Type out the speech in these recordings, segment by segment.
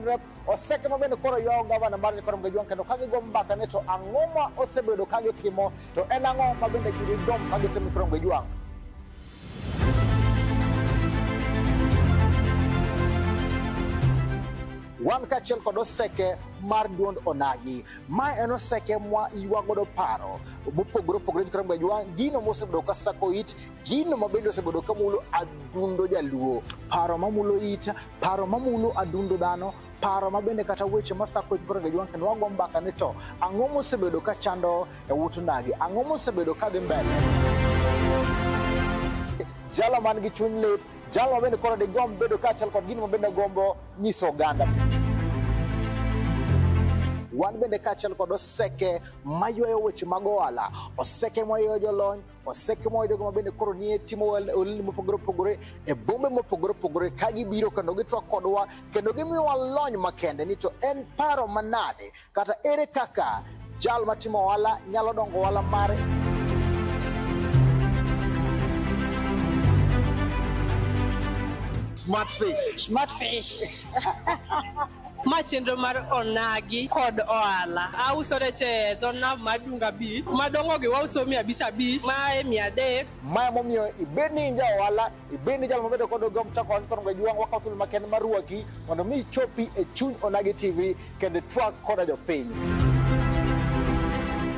Rep oseke ma bende koro ywayo gavana mar Nyakoro Mgajwang' kendo ka gigo mbaka ne to ang'o ma osebedo ka gitimo to en ang'o ma bende gigomb ka gitimo Nyakoro Mgajwang'. Wan kaachiel kod oseke mar duond onagi. Ma en oseke mwa ywa godo paro mopogore opogore Nyakoro Mgajwang', gino mosebedo ka sako it, gino ma bende osebedo ka mulo adundo jaluo, paro mamulo it, paro mamulo adundo dhano, paro ma bende kata weche masako it Nyakoro Mgajwang' kendo wago mbaka ni to ang'o mosebedo ka chando e ut onagi, ang'o mosebedo ka dhi mbele. Jalo man gi chuny lit, jalo ma bende koro digomb bedo kaachiel kod gino ma bende gombo nyiso oganda. Wan bende kaachiel kod oseke maywayo weche mag ohala, oseke maywayo jolony, oseke maywayo jogo ma bende koro nie timo ohelni mopogore opogore e bombe mopogore opogore ka gibiro kendo gitwak kodwa kendo gimiyowa lony makende ni to en paro manade kata ere kaka jal matimo ohala nyalo dongo ohala mare. Smart fish. Smart fish. Ma chenro mar onagi kod ohala. Auso rech e dho nam mar Dunga Beach. Madongo gi wauso 550, mae 300. Ma emomiyo ibed ni in ja ohala, ibed ni jal mabedo kod gombo chako ohala Nyakoro Mgajwang', wakawo thuolo makende mar rwaki mondo mi ichopi e chuny Onagi TV kendo itwak koda jopiny.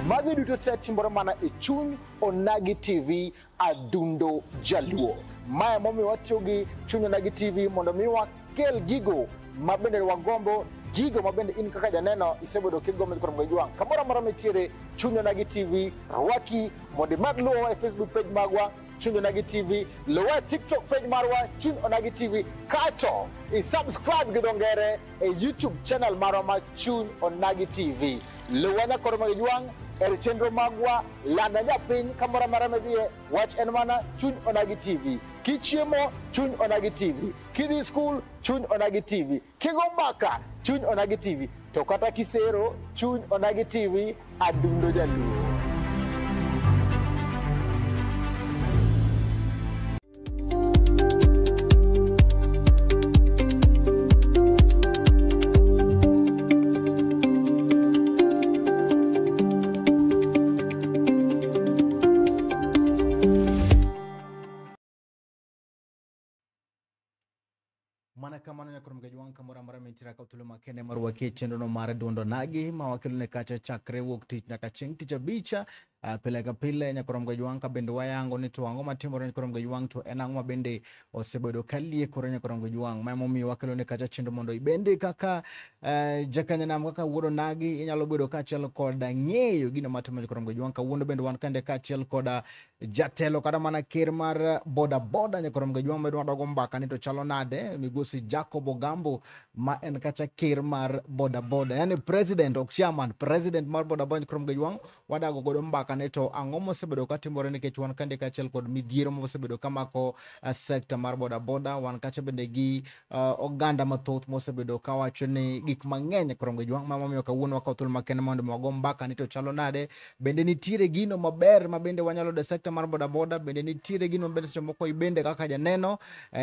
Magi duto te timore mana e chuny Onagi TV Adundo Jaluo. Ma emomiyo watiyo gi chuny Onagi TV mondo mi wakel gigo ma bende wagombo, gigo ma bende in kaka janeno isebedo kigombo Nyakoro Mgajwang'. Kamoro amora mitiere, chuny Onagi TV rwaki mondo imed luwowa e Facebook page magwa Chuny Onagi TV, luwa e TikTok page marwa Chuny Onagi TV, kato i subscribe gi dho ngere e YouTube channel marwa ma Chuny Onagi TV. Luwa Nyakoro Mgajwang' e chenro magwa, landa japiny kamoro amora midhiye, wach en mana Chuny Onagi TV. Kichiemo, Chuny Onagi TV. Kidhi skul, Chuny Onagi TV. Kigo mbaka, Chuny Onagi TV. To kata kisero, Chuny Onagi TV, Adundo Jaluo. Mana kamano Nyakoro Mgajwang' kamoro amora mintiere akawo thuolo makende mar rwaki e chenrono mar duond onagi ma wakelone kacha chakre wuok tich nyaka chieng' tich abich pile ka pile Nyakoro Mgajwang' ka bende wayango ni to ang'o matimore Nyakoro Mgajwang' to en ang'o ma bende osebedo ka liekore Nyakoro Mgajwang' ma emomiyo wakelone kacha chenro mondo ibende kaka jakanyanam kaka wuod onagi inyalo bedo kaachiel kod ng'eyo gino matimore Nyakoro Mgajwang' kawuono bende wan kande kaachiel kod jatelo kata mana ker mar boda boda Nyakoro Mgajwang' medo wadogo mbaka ni to chalo nade migosi Jacob Ogambo ma en kacha ker mar boda boda, yani president ok chairman, president mar boda boda Nyakoro Mgajwang' wadago godo mbaka ni to ang'o mosebedo katimore nikech wan kande kaachiel kod midhiero mosebedo kamako sekta mar boda boda. Wan kacha bende gi oganda mathoth mosebedo kawacho ni gik mang'eny Nyakoro Mgajwang' ma momiyo kawuono wakawo thuolo makende mondo wago mbaka ni to chalo nade, bende nitiere gino maber ma bende wanyalo yudo e sekta mar boda boda, bende nitiere gino maber seche moko ibende kaka janeno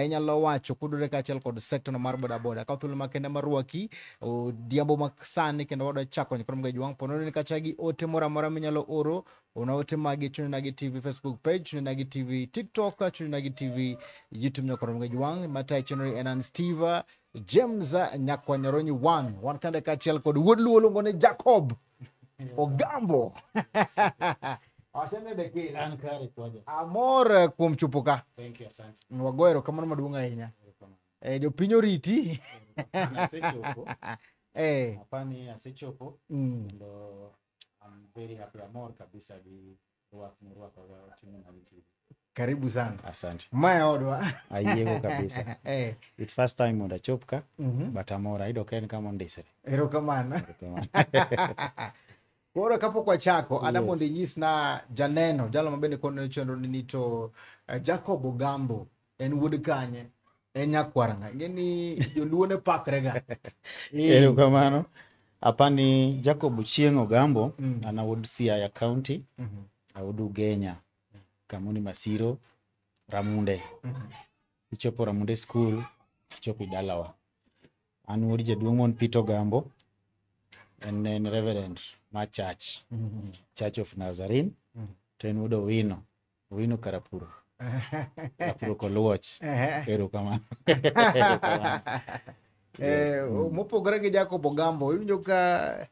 inyalo wacho kudore kaachiel kod sekta no mar boda boda. Akawo thuolo makende mar rwaki odhiambo ma sani kendo wadwa chako Nyakoro Mgajwang' po nono ni kacha gi ote moro amora minyalo oro una ote magi Chuny Onagi TV Facebook page, Chuny Onagi TV TikTok, Chuny Onagi TV YouTube Nyakoro Mgajwang' matayo chenro en an Steve James Nyakwa Nyaronyi 1 wan kande kaachiel kod wuod Luo luongo ni Jacob Ogambo. An kare kwaja. Amor kuom chopo ka. Thank you, asante. Wago erokamano maduong' ahinya. Jopiny oriti. Asechopo. Apani asechopo. Kendo I'm very happy, amor kabisa gi rwak mirwako go Chuny Onagi TV. Karibu sana. Asante. Mae odwa. Ayiego kabisa. It's first time mondo achop ka, but amor ayudo ka en kama ondisre. Erokamano. Erokamano. Koro kapok wachako, ada mondo inyisna janeno, jalo ma bende koneno chenro ni to Jacob Ogambo en wuod kanye? En nyakwar ng'a? Ing'e ni joluo ne pakre ga. Erokamano. Apani Jacob Ochieng' Ogambo, an awuod Siaya County, awuod Ugenya, Kamuni Masiro, Ramunde. Ichopo Ramunde school, tichopo e dalawa. An wuod jaduong' mon Peter Ogambo. En en reverend ma church. Church of Nazarene. To en wuod Owino. Owino Karapuro. Karapuro Koluoch. Erokamano. Erokamano. Mopogore gi Jacob Ogambo, iwinjo ka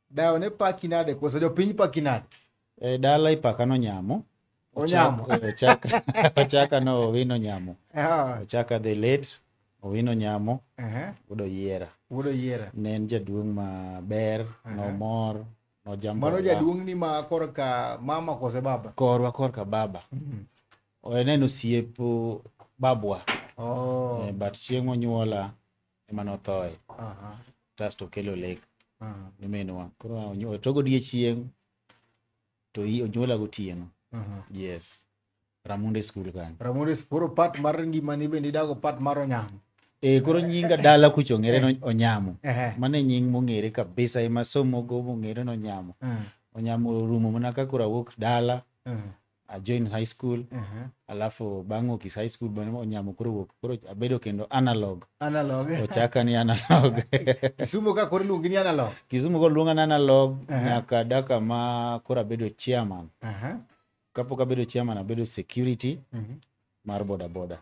dayo ne paki nade koso jopiny paki nade? E dala ipaka nonyamo. Onyamo. Ochaka, ochaka no Owino Nyamo. Ochaka the late Owino Nyamo. Wuod Oyiera. Wuod Oyiera. Ne en jaduong' maber, nomor, nojambola. Mano jaduong' ni ma korka mama kose baba? Korwa korka baba. En en osiep babwa. Oh. But chieng' onyuola ema nothoe. Kasto okelo lek ni minwa. Koro to godiechieng' to onyuola gotieno. Yes. Ramunde school kanyo. Ramunde koro part mar ngimani bende idago part mar Onyamo. Koro nyinga dala kucho ong'ere ni Onyamo. Mano e nying mong'ere kabisa ema somogo mong'ere ni Onyamo. Onyamo orumo mana ka koro awuok dala, a join high school, alafu bang' wuok high school bende Onyamo koro wuok, koro abedo kendo analog. Analog. Ochaka ni analog. Kisumu ka koro iluongi ni analog. Kisumu koro luonga ni analog nyaka daka ma koro abedo chairman. Kapok abedo chairman abedo security mar boda boda.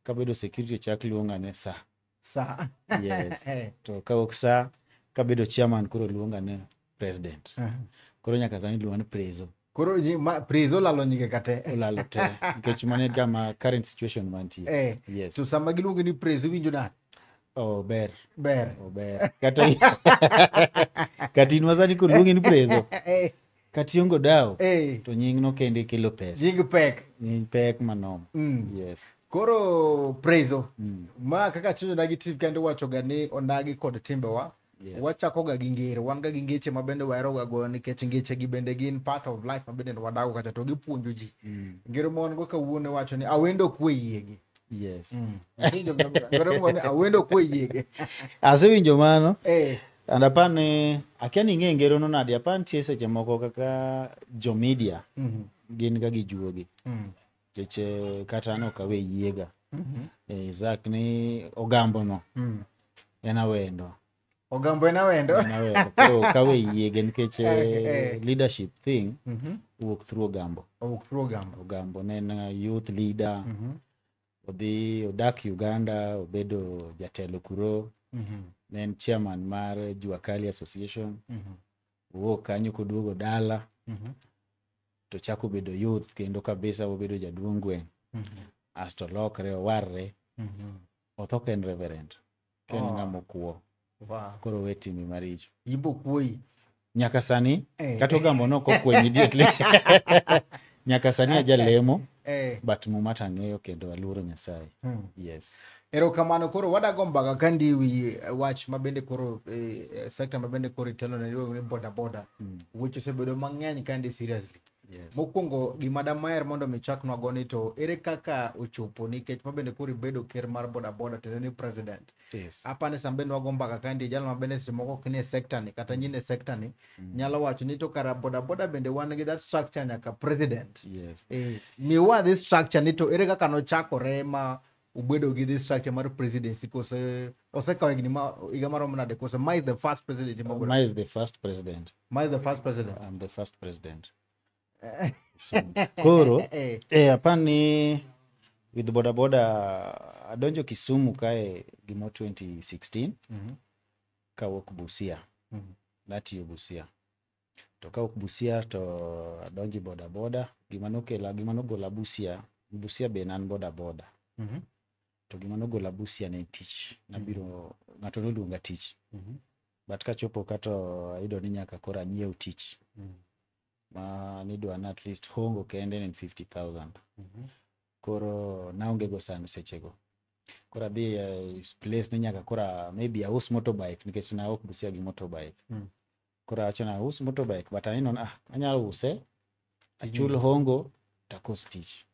Kabedo security ochak luonga ni sa. Sa. Yes. To kawuok sa kabedo chairman koro luonga ni president. Koro nyaka sani iluonga ni prezo. Koro prezo olalo nyinge kate. Olalo te. Nikech mano e kama current situation mantie. Yes. To sama giluongi ni prezo iwinjo nade? Oh, ber. Ber. Oh, ber. Kata kata in masani koluongi ni prezo. Kata iongo dawo. To nying no kende kelo pesa. Nying pek. Nying pek manoma. Yes. Koro prezo. Ma kaka chenjo Onagi TV kendo wacho ga ni onagi kod timbewa. Yes. Wachako ga gi ngero, wan ga gi ngeche ma bende wahero ga goyo nikech ngeche gi bende gin part of life ma bende wadago kacha to gipuonjo ji. Ngero ma wan go kawuono wacho ni awendo kwe yiegi. Yes. Ngero ma wan awendo kwe yiegi. Asewinjo mano. And apan ni akia ni ing'e ngero no nade, apan nitie seche moko kaka jo media gin ga gi juogi. Seche kata an ok awe yiega. Isaac ni Ogambo no. En awendo. Ogambo en awendo. En awendo. Koro ok awe yiege nikech leadership thing wuok through Ogambo. Owuok through Ogambo. Ogambo ne en youth leader. Odhi odak Uganda, obedo jatelo kuro. Ne en chairman mar Jua Kali Association. Owuok kanyo koduogo dala. To chako bedo youth kendo kabisa obedo jaduong' gweng'. Asto lokre owarre. Otho ka en reverend. Ka en ng'ama okuo. Koro owe timbe maricho. Imbo kuoyi. Nyaka sani, kata Ogambo ne ok okuo immediately. Nyaka sani ajalemo. But muma to ang'eyo kendo aluoro Nyasaye. Yes. Erokamano. Koro wadago mbaka ka ndi wi wach mabende koro sector mabende koro itelo ne iluongo ni boda boda. Weche osebedo mang'eny ka ndi seriously. Yes. Mokwongo gima damaher mondo mi chaknwa go ni to ere kaka ochopo nikech mabende koro ibedo ker mar boda boda tiende ni president. Yes. Apani sama bende wago mbaka ka ndi jal mabende seche moko ok nie sector ni kata nyine sector ni nyalo wacho ni to kara boda boda bende wan gi that structure nyaka president. Yes. Miwa this structure ni to ere kaka nochakore ma ubedo gi this structure mar presidency kose osekawo higni ma higa maromo nade kose ma is the first president ma Ma is the first president. Ma is the first president. I'm the first president. So, koro apani with boda boda adonjo Kisumu kae gimo 2016 kawuok Busia. Natiyo Busia. To kawuok Busia to adonjo boda boda. Gima nokela, gima nogola Busia, Busia be an boda boda. To gima nogola Busia ne tich. Nabiro, ng'ato noluonga tich. But kachopo ka to ayudo ni nyaka koro anyiew tich. Ma nidwa na at least hongo kende ne en 50,000. Koro naonge go sano sechego. Koro adhi place ni nyaka koro maybe aus motorbike nikech naok Busia gi motorbike. Koro awacho ni aus motorbike but aneno ni anyalo use achul hongo takos tich.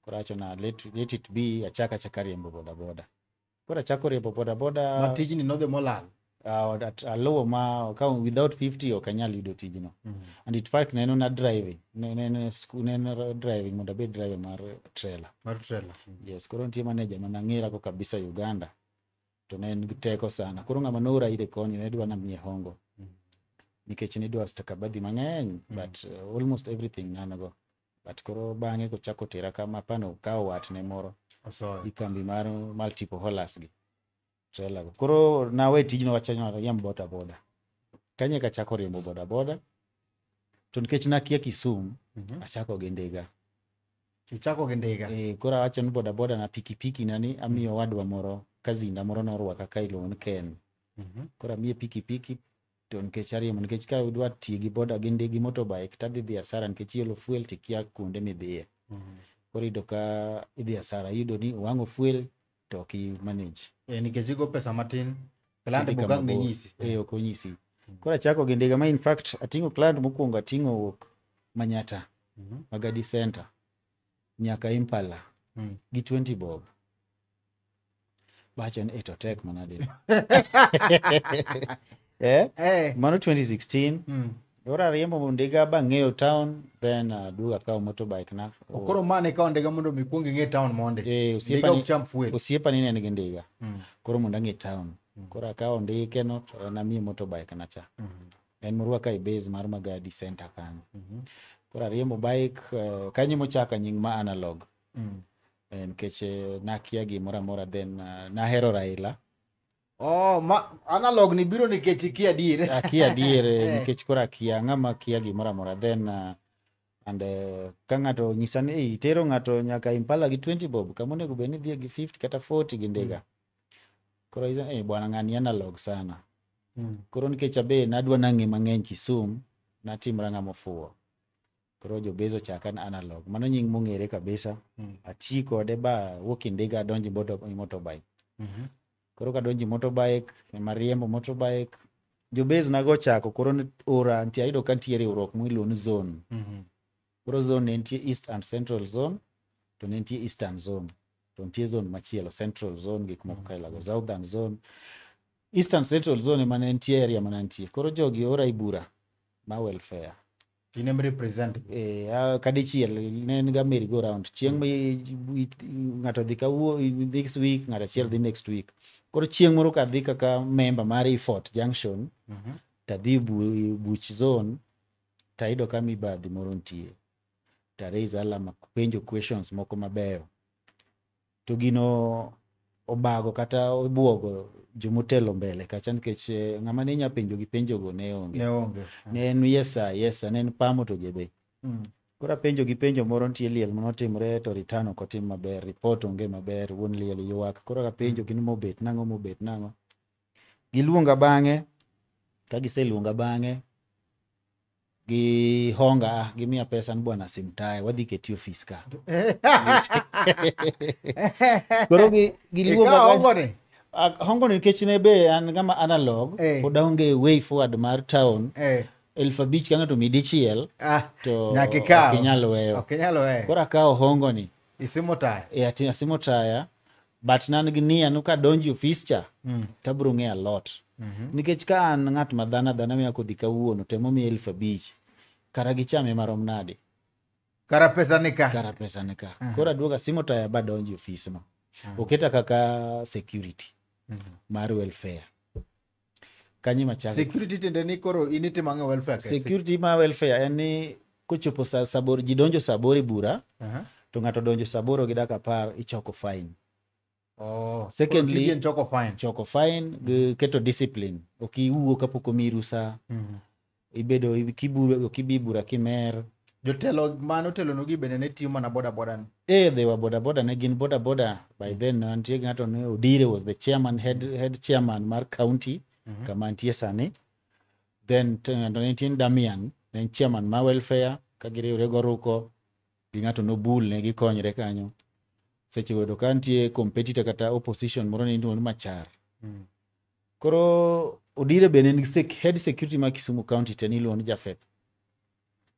Koro awacho na let it be achak achaka riembo boda boda. Koro achako riembo boda boda. Ma tijni nodhi molal. Aluwo ma ka without 50 ok anyal yudo tijno. And in fact ne en na driving. Ne en driving mondo abed driver mar trailer. Mar trailer. Yes, koro nitie manager mane ang'era go kabisa Uganda. To ne en gi teko sana. Koro ng'ama noora ire koni ne dwa namiye hongo. Nikech ne idwa stakabadhi mang'eny, but almost everything ne an go. But koro bang'e kochako tera kama apano okawo watne moro Osoyo. i kambi mar multiple haulers gi. Trailer go. Koro nawe tijno wacho ni ariemb boda boda. Kanyo eka achako riembo boda boda. To nikech nakia Kisumu, achako gi ndiga. Ichako gi ndiga. Eh, koro awacho ni boda boda na pikipiki na ni amiyo wadwa moro kazinda moro norwaka ka iluongo ni Ken. Koro amiye pikipiki to nikech ariembo nikech ka idwa tiyo gi boda gi ndigi motorbike tadhi dhi asara nikech iolo fuel tikia kuonde midhiye. Koro iyudo ka idhi asara iyudo ni owang'o fuel to ok i manage. Eh, nikech igo pesa matin. Client Tidhi be kama ok ang' ne bor. nyisi. Eh, ok onyisi. Koro achako gi ndiga ma in fact ating'o client mokwongo ating'o wuok Manyata, Magadi Center nyaka Impala gi 20 bob. Bacho ni eh, to tek manade. Eh? Eh. Mano 2016. Koro ariembo ndiga bang'eyo town then aduogo akawo motorbike na. Koro mane ikawo ndiga mondo mi ikuong ing'e town monde. Eh, Ndiga osiepa ok ni, cham fuel. osiepa ni ne nigi ndiga. Koro mondo ang'e town. Koro akawo ndike no to en amiye motorbike na cha. En morwaka e base mar Magadi Center kanyo. Koro ariembo bike kanyo mochaka nying ma analog. Nikech nakia gimoro amora then nahero Raila. Oh, ma analog ni biro nikech ikia adier. Akia adier nikech koro akia ng'ama kia gimoro amora then and ka ng'ato onyisa ni "Ei, itero ng'ato nyaka Impala gi 20 bob kama onego bed ni idhiye gi 50 kata 40 gi ndiga. Koro iza eh, bwana ng'ani analog sana. Koro nikech abe nadwa nang'e mang'eny Kisumu, natimra ng'ama ofuwo. Koro jobase ochaka ni analog. Mano nying mong'ere kabisa. Ati kode ba wuok e ndiga adonjo e motorbike. Koro kadonjo e motorbike, ema riembo motorbike. Jobase nago ochako koro ne ora nitie ayudo ka nitie riwruok miluongo ni zone. Koro zone ne nitie East and Central zone, to ne nitie Eastern zone, to nitie zone machielo Central zone gik moko kailago, Southern zone. Eastern Central zone ema ne nitie area mana nitie. Koro jogi ora i bura ma welfare. In em represent. Eh, kadichiel ne en ga merry go round. Chieng' ma ng'ato dhi kawuo this week, ng'ato achiel dhi next week. Koro chieng' moro kadhi kaka member mar Ifort Junction, tadhi buch zone, tayudo ka mibadhi moro nitie. Ta raise alarm penjo questions moko mabeyo. To gino obago kata obuogo jomotelo mbele kacha nikech ng'ama ne nya penjo gi penjogo ne onge. Ne onge. Ne en yes sir, yes sir, ne en pamo to jedhe. Koro apenjo gi penjo moro nitie liel manotimre to return ok otim maber, report onge maber, wuon liel ywak. Koro apenjo gi ni mobet nang'o mobet nang'o. Giluonga bang'e, ka giseluonga bang'e, gihonga, ah, gimiya pesa ni bwana simtaye, wadhi keti ofis ka. Koro giluonga Ikawo ka- hongo ni? Ah, hongo ni nikech ne be an ng'ama analog, Eh. pod aonge way forward mar town. Eh. 5,000 ka ng'ato omiyi dichiel, Ah, to nyaka ikaw. ok inyal weyo. Ok inyal weyo. Koro akawo hongo ni. Isimo taya. E, ati asimo taya, but nan gi nia nu kadonjo e ofis cha, tabiro ng'eyo a lot. Nikech ka an ng'at ma dhano adhana miya kodhi kawuono, temo miya 5,000, kara gichame marom nade? Kara pesa ni ka. Kara pesa ni ka. Koro aduogo asimo taya ba donjo e ofis no. Oketa kaka security mar welfare. Kanyo ema chako. Security tiende ni koro in itimo ang'o e welfare? ka? Security mar welfare en ni kochopo sa saboro, ji donjo sa aboro e bura, to ng'ato donjo sa aboro gi dakika 10, ichoko fine. Oh, Secondly, koro tiji en choko fine. Choko fine gi keto discipline. Ok iwuo kapok omiyi rusa. Ibedo ok ibi bura kimer. Jotelo mane otelonugi bende ne tiyo mana boda boda ni. Eh, they were boda boda, ne gin boda boda. By then nitie ng'ato ne Odire was the chairman, head chairman mar county kama nitie sani. Then ng'ato ne nitie Damian, ne en chairman mar welfare, ka giriwre goruko, gi ng'ato nobul ne gikonyre kanyo. Seche go ka nitie competitor kata opposition moro ne iluongo ni Machar. Koro Odire bende en head security mar Kisumu County te niluongo ni Jafeth.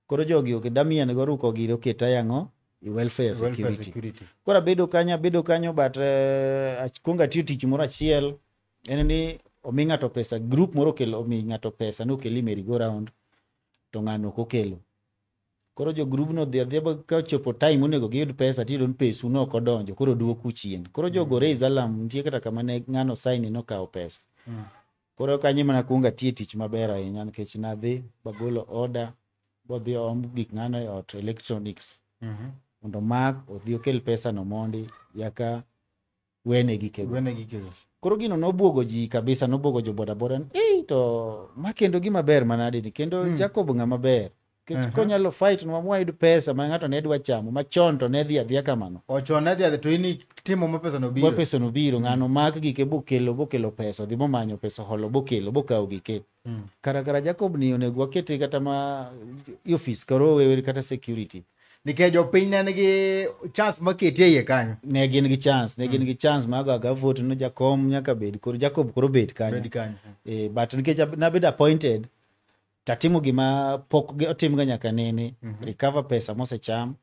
Koro jogi ok Damian goruko gire oketa yang'o i welfare Welfare security. security. Koro abedo kanyo but akwongo atiyo tich moro achiel en ni omi ng'ato pesa, group moro okelo omi ng'ato pesa ni okeli merry go round to ng'ano ok okelo. Koro jo group no dhi adhiya ka ochopo time onego giyud pesa tiyudo ni pesu no ok odonjo, koro duoku chien. Koro jogo raise alarm, nitie kata kama ne ng'ano sign nokawo pesa. Koro kanyo ema nakuongo atiye tich maber ahinya nikech nadhi bagolo order bodhi oom gik ng'ano e ot, electronics, mondo mak odhi okel pesa no mondi yaka wene gikego. Wene gikego. Koro gino nobuogo ji kabisa, nobuogo jo boda boda ni, "Ei, to ma kendo gima ber manade ni kendo Jacob ng'ama ber." Nikech konyalo fight nwa mwayud pesa ma ng'ato ne dwa chamo machon to ne dhi adhiya kamano. Ochon ne dhi adhi to in itimo ma pesa no biro. Biro. Pesa no biro, ng'ano mak gike bokelo pesa, odhi bomanyo pesa holo bokelo bokawo gike. Kara kara Jacob ni onego wakete kata ma i office koro owewe kata security. Nikech jopiny ne nigi chance maketi e iye kanyo. Ne gin gi chance, ne gin gi chance mag aga vote no jakom nyaka bed koro Jacob koro bed kanyo. Bed kanyo. But nikech nabedo appointed tatimo gima pok otimga nyaka nene, recover pesa mosecham,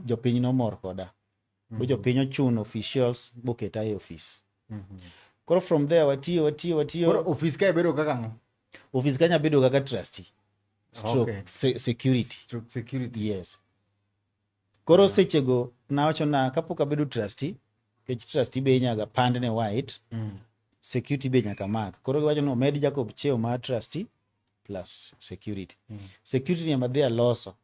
jopiny nomor koda. Bo jopiny ochuno officials boketa e office. Koro from there watiyo watiyo watiyo. Koro office kae bedo kaka ang'o? Office kanyo abedo kaka trustee stroke security. Stroke security. Yes. Koro sechego nawacho na kapok abedo trustee, nikech trustee be inyaka pand ne white, security be nyaka mak. Koro giwacho ni omed Jacob cheo mar trustee plus security. Security ni ema dhi aloso.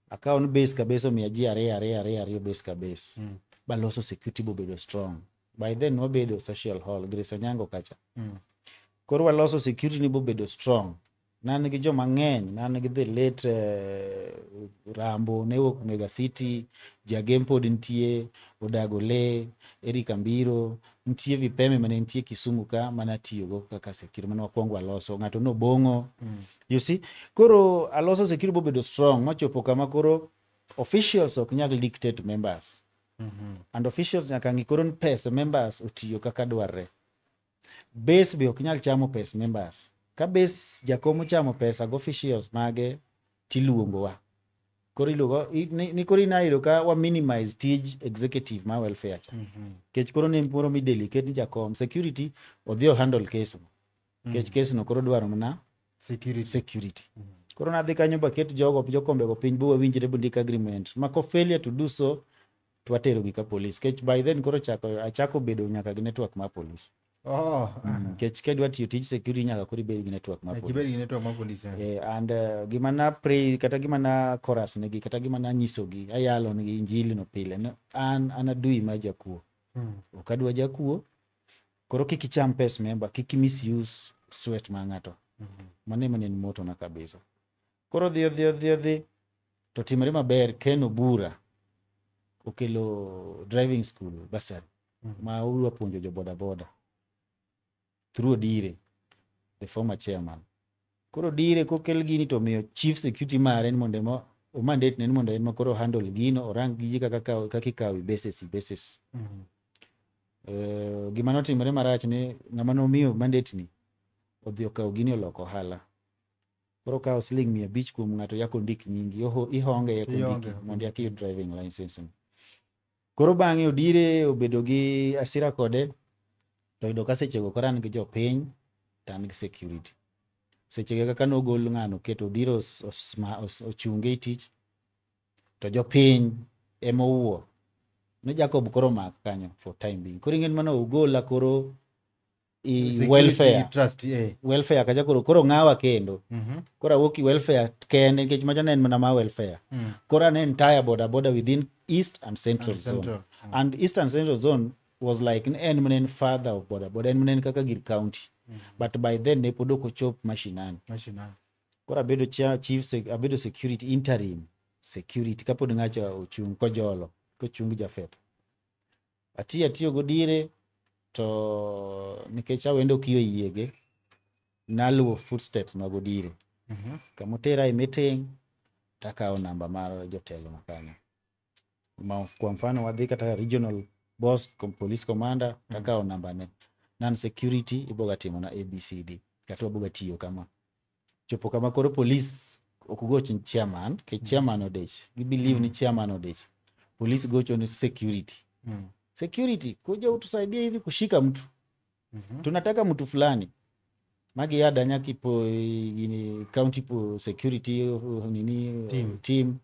Akawo ni base ka base omiya ji ariyo ariyo ariyo ariyo base ka base. Baloso security bobedo strong. By then wabedo social hall, Grace Onyango kacha. Koro waloso security ni bobedo strong. Nan gi joma ng'eny, nan gi the late Rambo ne wuok Mega City, Jagem pod nitie, Odago Le, Eric Ambiro, nitie Vipeme mane nitie Kisumu ka mana tiyogo kaka security mane wakwongo waloso. Ng'ato nobong'o. You see? Koro aloso security bobedo strong machopo kama koro officials ok nyal dictate members. And officials nyaka ng'i koro ni pesa members otiyo kaka dwarre. Base be ok nyal chamo pes members. Ka base jakom ochamo pesa go officials mage tiluongowa. Koro iluongo ni koro inayudo ka wa minimize tij executive ma welfare cha. Nikech koro ne moro mi delegate ni jakom security odhi o handle case no. Nikech case no koro dwaro mana Security. security. Koro nadhi kanyo baket jogo jokombe go piny bo wawinjre bondik agreement. Ma ko failure to do so to watero gi ka police. Nikech by then koro chako achako bedo nyaka gi network mar police. Nikech kidwa tiyo tij security nyaka koro ibed gi network mar Nyaka ibed police. gi network mar police. And gima na pray kata gima na chorus negi kata gima na nyisogi ayalo negi injili no pile no, an adui ma jakuo. Ok adwa jakuo. Koro kik icham pes member, kik misuse sweat mar ng'ato. Mano ema ne en motto na kabisa. Koro dhi odhi odhi odhi to timre maber Ken Obura okelo driving school bursary ma odwa puonjo jo boda boda through Odire, the former chairman. Koro Odire kokel gini to omiyo chief security mare ni mondo ema o mandate ne ni mondo en ma koro handle gino orang giji kaka kaka ikawo basis basis. Gima notimore marach ni ng'ama nomiyo mandate ni odhi okawo gini oloko ohala. Koro okawo siling 500 kuom ng'ato yako ndik nyingi, ihonge yako ndiki mondo yaka iyud driving license no. Koro bang'e Odire obedo gi asira kode to oyudo ka sechego koro an gi jopiny to an gi security. Sechego kaka nogol ng'ano keto Odire ochunge e tich to jopiny ema owuo ni Jacob koro mak kanyo for time being. Koro ing'e ni mano ogola koro i Security welfare. Trust, Welfare kacha koro ng'awa kendo. Koro awuok i welfare kende nikech macha ne en mana ma welfare. Koro an entire boda boda within East and Central And Zone. Central. And East and Central Zone was like en mana en father of boda boda, en mana en kaka gir county. But by then ne pod ok ochop mashinani. Mashinani. Koro abedo chief abedo security interim security kapod ng'acha ochung' kojolo kochung Jafeth. Atiyo godire to nikech awendo kiyo yiege naluwo footsteps mag Odire. Kamotera e meeting takawo namba mar jotelo makanyo. Ma, kwa mfano wadhi kata regional boss police commander takawo namba ne. Non security iboga timo na ABCD kata waboga tiyo kama. Chopo kama koro police ok goch ni chairman, ke chairman odich. Gi believe ni chairman odich. Police gocho ni security. Security kuja utusaidie hivi kushika mtu. Tunataka mtu fulani. Magi ada nyaka ipo gini county po security nini Team. Team.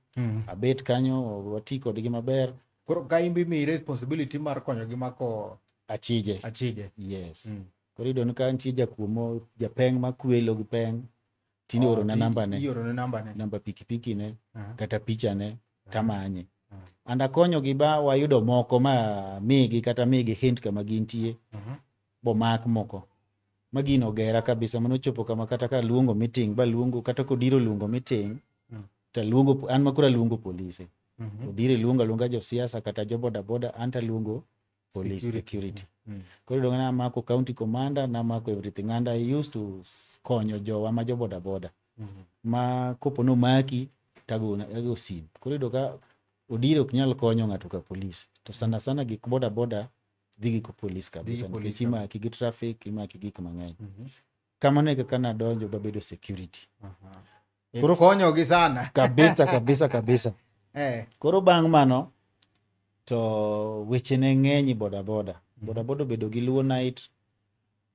Abet kanyo wati kodgi maber. Koro ka in be imiyi responsibility mar konyogi mako achije. Achije. Yes. Koro iyudo ni ka nitie jakuo mo japeng' makwelo gi peng' tinde Oh, orona namba ne. Iorone namba ne. Namba pikipiki ne kata picha ne tamanye. And akonyogi ba wayudo moko ma migi kata migi hint kama gintie bomak moko. Ma gino ogera kabisa manochopo kama kata ka luongo meeting ba luongo kata kodiro luongo meeting taluongo an makoro aluongo polise. Odire luongo aluonga josiasa kata jo boda boda an taluongo police Security. security. Koro iyudo namako county commander, namako everything and I used to konyo jowa ma jo boda boda. Ma kopo nomaki tago ago sim. Koro iyudo ka Odire ok nyal konyo ng'ato ka police. To sana sana gik boda boda dhi gi police kabisa police nikech imaki gi traffic, imaki gik mang'eny. Kamano e kaka nadonjo babedo security. Koro konyogi sana. Kabisa kabisa kabisa. Koro bang' mano to weche ne ng'eny boda boda. Boda boda obedo gi Luo Night,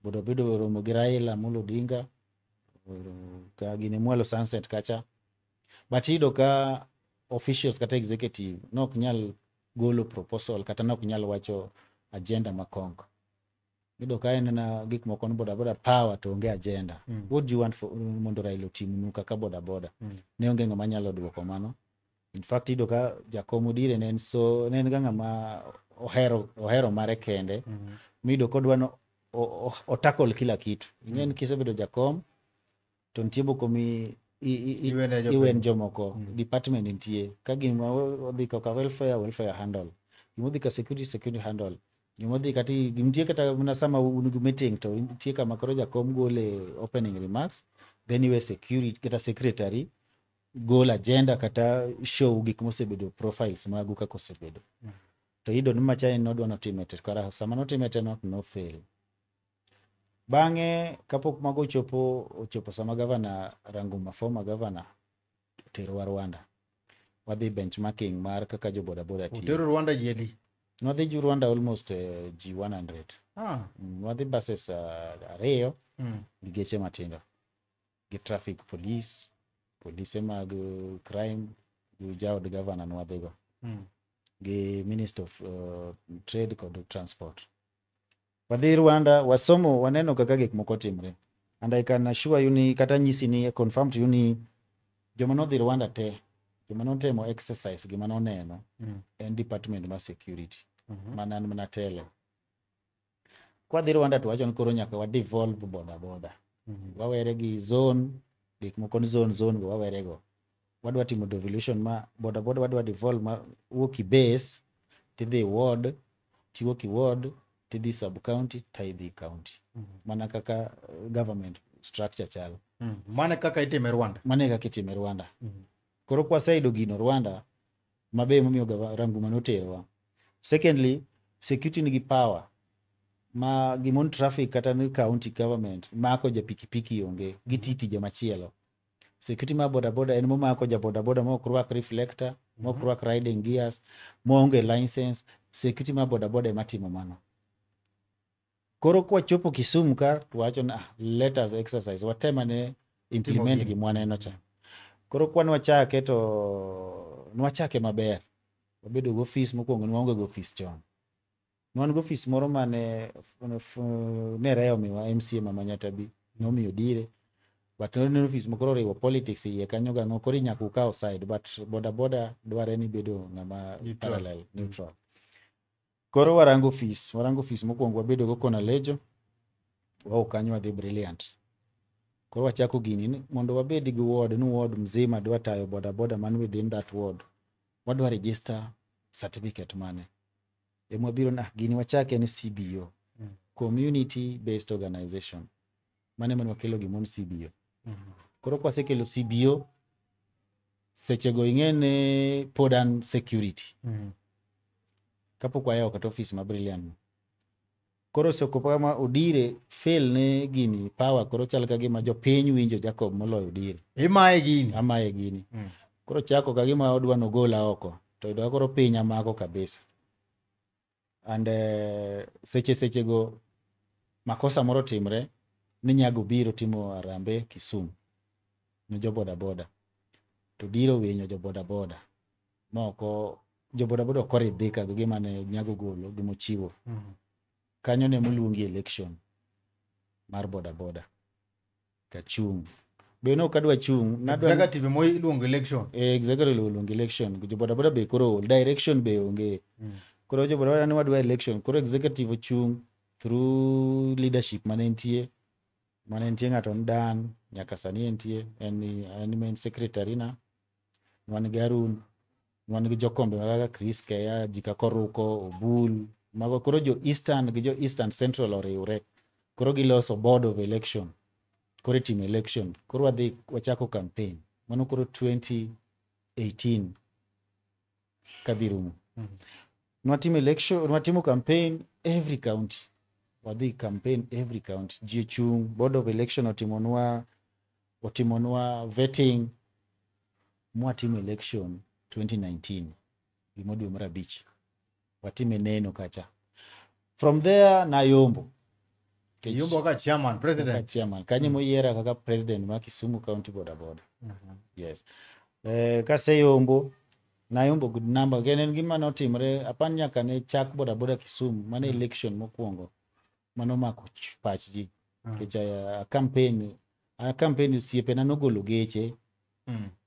boda boda oromo gi Raila Amolo Odinga, ka gine mwalo Sunset kacha. But iyudo ka officials kata executive nok nyal golo proposal kata nok nyal wacho agenda makong. Iyudo ka en na gik moko ni boda boda power to onge agenda. What do you want for mondo Raila otimnu kaka boda boda? Ne onge ng'ama nyalo duoko mano. In fact iyudo ka Jakom Odire ne en so ne en ga ng'ama ohero mare kende. Miyudo kodwa no otakol kila kitu. Ing'e ni kisebedo jakom to nitie moko mi Iwene jopiny. iwen jomoko. Department nitie. Ka gima odhi kaka welfare, welfare handle. Gima odhi ka security, security handle. Gima odhi kata nitie kata mana sama un gi meeting to nitie kama koro jakom gole opening remarks, then iwe security kata secretary gol agenda kata show gik mosebedo profiles magu kaka osebedo. To iyudo ni machae nodwa notime te kara sama notime te no no fail. Bang'e kapok mago ochopo sama gavana Ranguma, former governor, oterowa Rwanda. Wadhi benchmarking mar kaka jo boda boda tiyo. Utero Rwanda ji adi? Nwadhi ju Rwanda almost ji 100. Nwadhi buses ariyo gi geche matindo. Gi traffic police, polise mag crime, gi jaod governor nwadhigo. Gi Minister of Trade kod Transport. Wadhi Rwanda, wasomo, waneno kaka gik moko timre. And I can assure you ni, kata nyisi ni, confirm to you ni, joma nodhi Rwanda te, joma notemo exercise gima noneno, en department mar security. Mana an mana tele. Kwadhi Rwanda to wacho ni koro nyaka wa devolve boda boda. Wawere gi zone, gik moko ni zone zone go wawere go. Wadwa timo devolution ma boda boda wadwa devolve ma wuok i base, tidhi ward, tiwuok i ward, tidhi sub county, tidhi county. Mana kaka government structure chalo. Mano kaka itime Rwanda. Mano e kaka itime Rwanda. Koro kwaseyudo gino Rwanda, mabe emomiyo Ranguma noterowa. Secondly, security nigi power ma gimon traffic kata ni county government mako ja pikipiki onge, giti tije machielo. Security ma boda boda en momako ja boda boda mok rwak reflector, mok rwak riding gears, maonge license. Security ma boda boda ema timo mano. Koro kwachopo Kisumu ka to wacho ni let us exercise, watem ane implement gima waneno cha. Koro kwa nwachake to nwachake maber. Wabedo gi ofis mokwongo, nwaonge gi ofis chon. Ne wan gi ofis moro mane ne Raia omiwa MCA ma Manyata nomiyo Odire. But ne en ofis mokoro oriwo politics iye kanyo gang'o, koro nyaka ukaw side, but boda boda dware ni bedo ng'ama Neutral. Parallel, neutral. Koro warango ofis mokwongo wabedo go kona Lejo, wawuok kanyo wadhi Brilliant. Koro wachako gini ni mondo wabed gi ward, ni ward mzima dwa tayo boda boda man within that ward. Wadwa register certificate mane. Ema wabiro na gini wachake ni CBO. Community Based Organization. Mano ema wakelo gimoro CBO. Koro kwasekelo CBO, sechego ing'e ni pod an security. Kapok wayawo kata ofis ma Brilliant no. Koro osechopo kama Odire fail ne gini power koro chal ka gima jopiny winjo Jacob moloyo Odire. Imaye gini. Amaye gini. Koro chako ka gima odwa nogola oko. To yudo ka koro piny amako kabisa. And seche sechego makosa moro timre Ni Nyago biro timo harambee Kisumu ne jo boda boda. To Diro winyo jo boda boda. Moko jo boda boda ok oridhika gi gima ne Nyago golo gimochiwo. Kanyo ne moluongi election mar boda boda. Kachung'. Be ne ok adwa chung'. Nadwa Executive mo iluongo election. Eh, executive oluongo election. Jo boda boda be koro ol. Direction be onge. Koro jo boda boda ne wadwa election. Koro executive ochung' through leadership mane nitie. Mane nitie ng'ato ni Dan, nyaka sani entie, en main secretary na. Wan gi Arun, wan gi jokombe kaka Chris Keya, ji kaka Oruko, Obul. Mago koro jo Eastern gi jo Eastern Central oriwre. Koro giloso board of election. Koro itimo election. Koro wadhi wachako campaign. Mano koro 2018 kadhi rumo. Nwatimo election, nwatimo campaign every county. Wadhi campaign every county. Ji ochung', board of election otimonwa vetting. Mwatimo election 2019 gimo dwe mar abich. Watime neno kacha. From there nayombo. Yombo kaka chairman, president. Kaka chairman. Kanyo moyiera kaka president ma Kisumu County Boda Boda. Yes. Kaseyombo, nayombo good number. Kendo en gima notimre, apan nyaka ne chak boda boda Kisumu, mane election mokwongo, manomako pach ji. Nikech a campaign osiepena nogolo geche,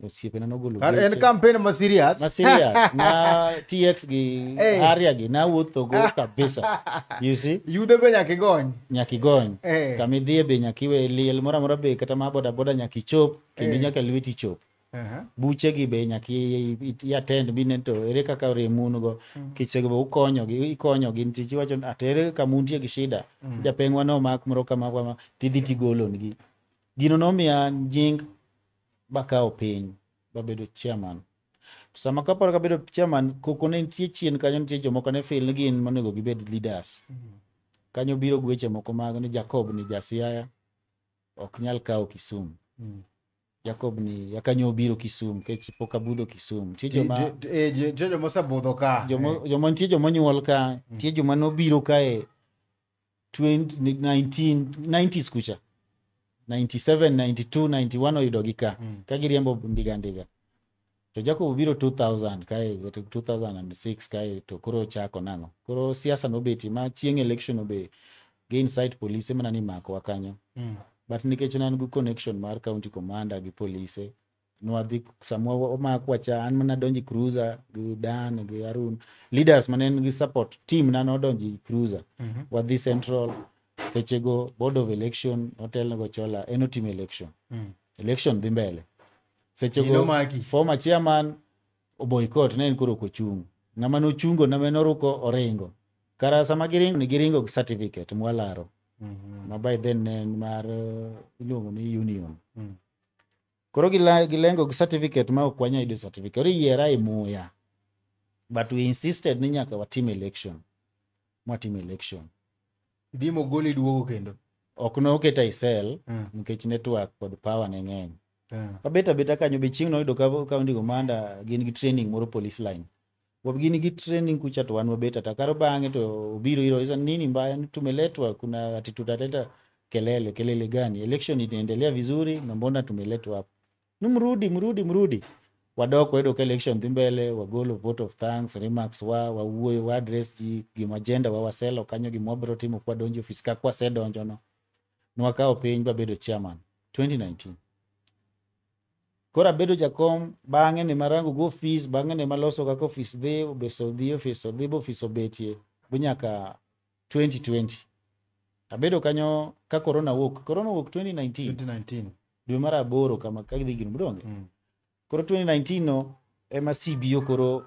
osiepena nogolo En geche. campaign ma serious. Ma serious, ma TX gi Hey. Harrier gi nawuotho go kabisa. You see? Yudhe be nyaka igony. Nyaka igony. Eh. Kama idhiye be nyaka iwe liel moro amora be kata ma boda boda nyaka ichop, kendo Eh. nyaka lweti chop. Buche gi be nyaka i attend bine to ere kaka rem un go. Kichego be ukonyogi, ikonyogi nikech iwacho ni "Ah, to ere kama untie gi shida. Japeng'wa nomak moro kama kama tidhi tigolonigi. Gino nomiya nying bakawo piny babedo chairman. To sama kaparo kabedo chairman, koko ne nitie chien kanyo nitie jomoko ne feel ni gin monego gibed leaders. Kanyo biro gi weche moko mag ni Jacob ni ja Siaya ok nyal kawo Kisumu. Jacob ni yakanyo obiro Kisumu nikech pok abudho Kisumu. Nitie joma Nitie joma osebudho ka. Joma nitie joma onyuol ka, nitie joma nobiro kae 20, 19, 90s kucha. 97, 92, 91 oyudogi ka. Ka giriembo ndiga ndiga. To Jacob obiro 2000 kae, 2006 kae to koro ochako nang'o. Koro siasa nobetie ma chieng' election obe gi incite polise mana ni makowa kanyo. But nikech ne an gi connection mar county commander gi polise, nwadhi sama omakwa cha an mana donjo e cruiser gi Dan gi Arun leaders mane en gi support team na nodonjo e cruiser. Wadhi central sechego board of election otelnego Chola en otimo election. Election dhi mbele. Sechego Ginomaki. former chairman oboycott ne en koro ok ochung'. Ng'ama nochungo name noruko oringo. Kara sama giringo ni giringo gi certificate mwalaro. Ma by then ne en mar iluongo ni union. Koro gilengo gi certificate ma ok wanyal yudo certificate. Koro iyiera e muya. But we insisted ni nyaka watim election. Mwatim election. Idhi mogoli duogo kendo. Ok noketa e cell nikech network kod power ne ng'eny. Wabet abeta kanyo be chieng' noyudo ka county commander gin gi training moro police line. Gin gi training kucha to wan wabet ata karo bang'e to obiro iro isa nini mbaya tumeletwa kuna ati tutaleta kelele kelele gani election inaendelea vizuri na mbona tumeletwa hapa ni mrudi mrudi mrudi wadok wayudo ka election dhi mbele wagolo vote of thanks remarks wa wawuoyo wa address ji gima agenda wa waselo kanyo gima wabiro timo kwadonjo ofis ka kwasedonjo no nwakawo piny babedo chairman 2019 koro abedo jakom bang'e ne marango go ofis bang'e ne maloso kaka ofis dhi ofis odhi ofis odhi bo ofis obetie bo nyaka 2020 abedo kanyo ka corona wuok corona wuok 2019 2019. dwe mar aboro kama ka gidhi gino donge koro 2019 no ema CBO koro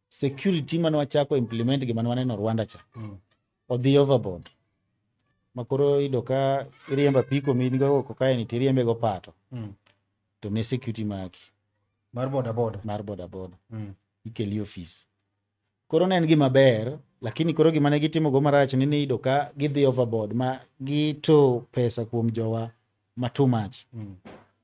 security mane wachako implement gima ne waneno Rwanda cha odhi overboard ma koro iyudo ka iriembo apiko min go oko kae ni tiriembe go pato to ne security maki Mar boda boda. mar boda boda ikeli ofis koro ne en gima ber lakini koro gima ne gitimo go marach ni niyudo ka gidhi overboard ma gito pesa kuom jowa ma too much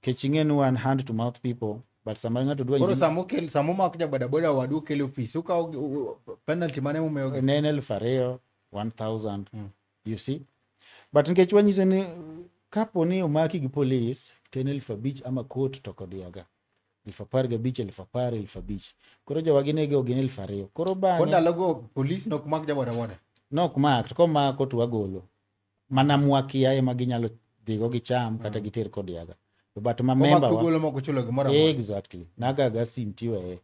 nikech ing'e ni wan hand to mouth people but sama ng'ato dwa Koro nyisi sama okel sama omak ja boda boda wadu okel e ofis ukawo penalty mane mumiyogi? ne en 2000 1000 you see But nikech wanyise ni kapo ni omaki gi polis to en 5,000 ama court to kodiaga 15,000, 10,000, 5,000. Koro jowagi nego gin 2,000. Koro Koro bang'e ndalogo polis nok mak ja boda boda. nok mak, to komako to wagolo. Mana mwakia ema ginyalo dhigo gicham kata giter kodiaga. To but ma Komak member to wa golo mok ochulo gimoro amora. Exactly. Nagaga sim tiweye.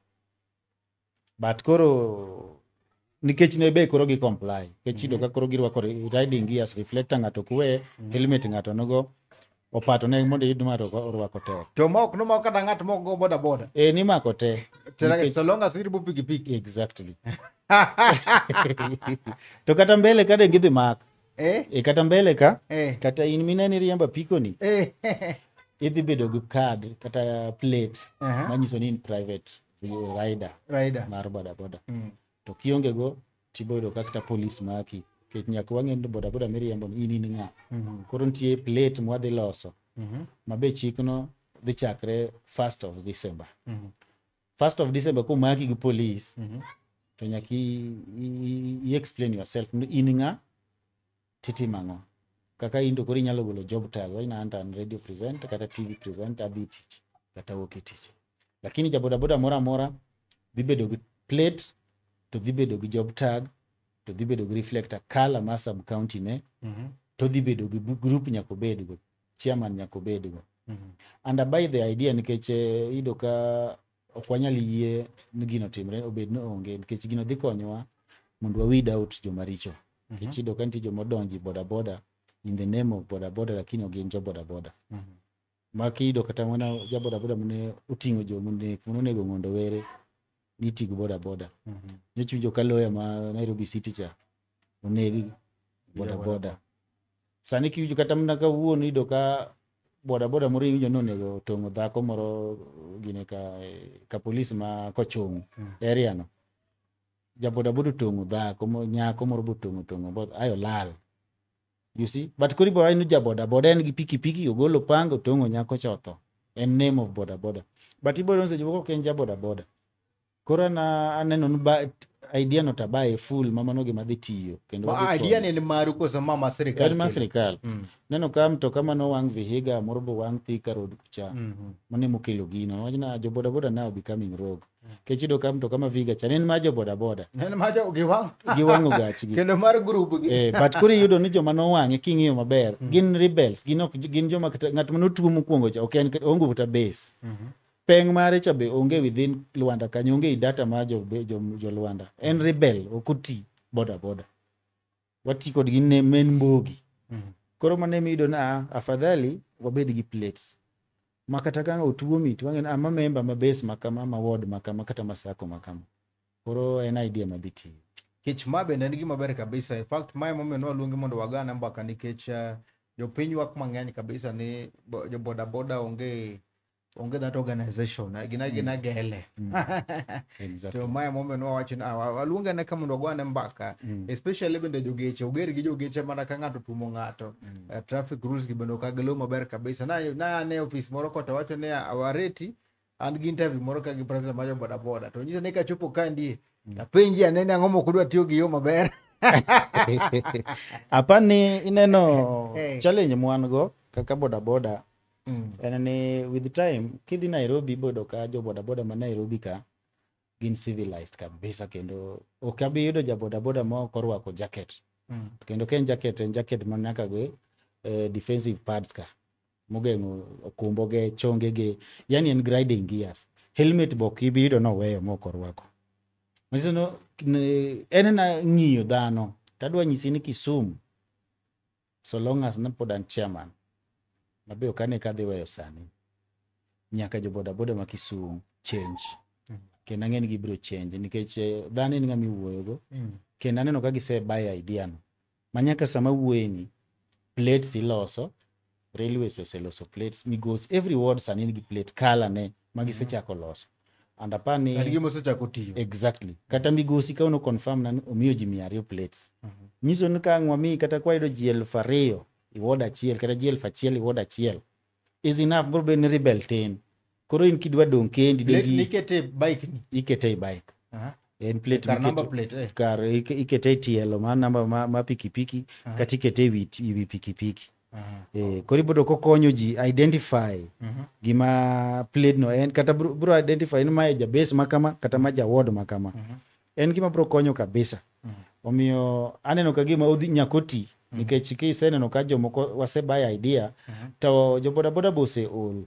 But koro nikech ne be koro gi comply. Nikech iyudo ka koro girwako riding gears, reflector ng'ato ok we, helmet ng'ato nogo, opato ne mondo iyud ng'ato orwako tek. To ma ok nomako kata ng'at mok go boda boda. E nimako te. Tera Nikech- so long as iriembo pikipiki. Exactly. To kata mbele ka de gidhi mak. Eh? E kata mbele ka, Eh. kata in mineni riembo apiko ni, Eh. idhi bedo gi card kata plate manyiso ni in private rider Rider. mar boda boda. To kionge go tibo yudo ka kata polis maki. Nikech nyaka wang'e ni boda boda miriembo ni in in ng'a. Koro nitie plate mwadhi loso. Ma be chikno dhi chakre 1st of December. 1st of December komaki gi polis, to nyaka i explain yourself ni in ng'a titimo ang'o. Kaka in to koro inyalo golo job tag, wachna an to an radio presenter kata TV presenter adhi tich kata awuok e tich. Lakini ja boda boda moro amora dhi bedo gi plate to dhi bedo gi job tag to dhi bedo gi reflector color mar sub county ne to dhi bedo gi group nyaka obedgo, chairman nyaka obedgo. And I buy the idea nikech iyudo ka ok wanyal yie ni gino timre obed ni onge nikech gino dhi konyowa mondo wa weed out joma richo. Nikech iyudo ka nitie joma odonjo e boda boda in the name of boda boda lakini ok gin jo boda boda. Ma kiyudo kata mana ja boda boda mane oting'o jomonek mane onego Ng'ondo Were nitiyo gi boda boda. Nyocha iwinjo ka lawyer ma Nairobi City cha oneg boda boda. Sani kiwinjo kata mana kawuono iyudo ka boda boda moro iwinjo ni onego otong'o dhako moro gine ka polis ma Kochung area no. Ja boda boda otong'o dhako nyako moro botong'o tong'o bo ayo lal. You see? But koro ibo ni ja boda boda en gi pikipiki ogolo panga otong'o nyako cha otho. En name of boda boda. But ibo yudo ni seche moko ok en ja boda boda. Koro an aneno ni idea no to abaye full ma mano gima dhi tiyo kendo Ma wadhi idea konyo. ni en maru koso ma ma sirikal? En mar kelo? sirikal. Neno ka mtoka manowang' Vihiga moro bo wang' Thika Road kucha. Mano emokelo gino. Wachna jo boda boda now becoming rogue. Nikech iyudo ka mtoka ma Vihiga cha ne en mar jo boda boda. En ma jo giwang'. Giwang'o gachgi. Kendo mar group gi. But koro iyudo ni joma nowang'e king'iyo maber gin rebels, gin ok gin joma kata ng'at manotuo mokwongo cha ok en onge kata base. Peng mare cha be onge within Luanda kanyo, onge i data mar jo Luanda. En rebel, ok oti boda boda. Wati kodgi ne men mbogi. Koro mano ema iyudo ni afadhali wabed gi plates. Ma kata ka otuomi to wang'e ni ma member ma base ma kama, ma ward ma kama, kata ma sacco ma kama. Koro en idea madhi tiyo. Kech ma bende en gima ber kabisa. In fact, mae momiyo ne waluongi mondo wagane mbaka nikech jopiny ywak mang'eny kabisa ni jo boda boda onge that organization. Gina gina gele. Exactly. To mae momiyo ne wawacho ni waluonge ane ka mondo wagone mbaka. Especially bende jogeche, oger gi jogeche mana ka ng'ato tuomo ng'ato. Traffic rules gi bende ok giluw maber kabisa. Na ane ofis moro kocha wacho ni awareti an gi interview moro ka gi president mar jo boda boda. To nyisa ni kachopo ka ndie, apenji ane ni ang'o mok udwa tiyo gi yo maber. Apani ineno Hey. challenge mwan go kaka boda boda en ni with time kidhi Nairobi iboyudo ka jo boda boda ma Nairobi ka gin civilized kabisa kendo ok abi yudo ja boda boda ma ok orwako jacket. Kendo ka en jacket en jacket ma nyaka gi defensive pads ka mogeng'o okumbo ge chonge ge yani en riding gears. Helmet be ok ibi yudo noweyo mok orwako. Manyiso no en na ng'iyo dhano tadwa nyisi ni Kisumu so long as ne pod an chairman mabe ok ane kadhi weyo sani nyaka jo boda boda ma Kisumu change kendo ang'e ni gibiro change nikech dhano en ng'ama iwuoyogo kendo aneno ka gise buy idea no ma nyaka sama wuoyeni plates iloso railways oseloso plates migos every ward sani nigi plate color ne ma gisechako loso and apani En gima osechako tiyo. Exactly. Kata migosi ka ono confirm na ni omiyo ji 200 plates. Nyiso ni ka ang' wamiyi kata kwayudo ji 2,000 i ward achiel kata ji 1,000 i ward achiel is enough bro bed ni rebel tin. Koro in kidwa dong' kendi Plate degi nikete e bike ni. ikete e bike. En plate Kar number miketo- plate, eh. Kar ikete e tielo mar namba ma pikipiki kata ikete e wi pikipiki. Koro iboyudo kokonyo ji identify gima plate no en, kata bro identify ni mae jabes ma kama kata ma ja ward ma kama. En gima bro konyo kabisa. Omiyo aneno ka gima odhi nyaka oti, nikech kiseneno ka jomoko wasebuy idea to jo bodaboda be oseol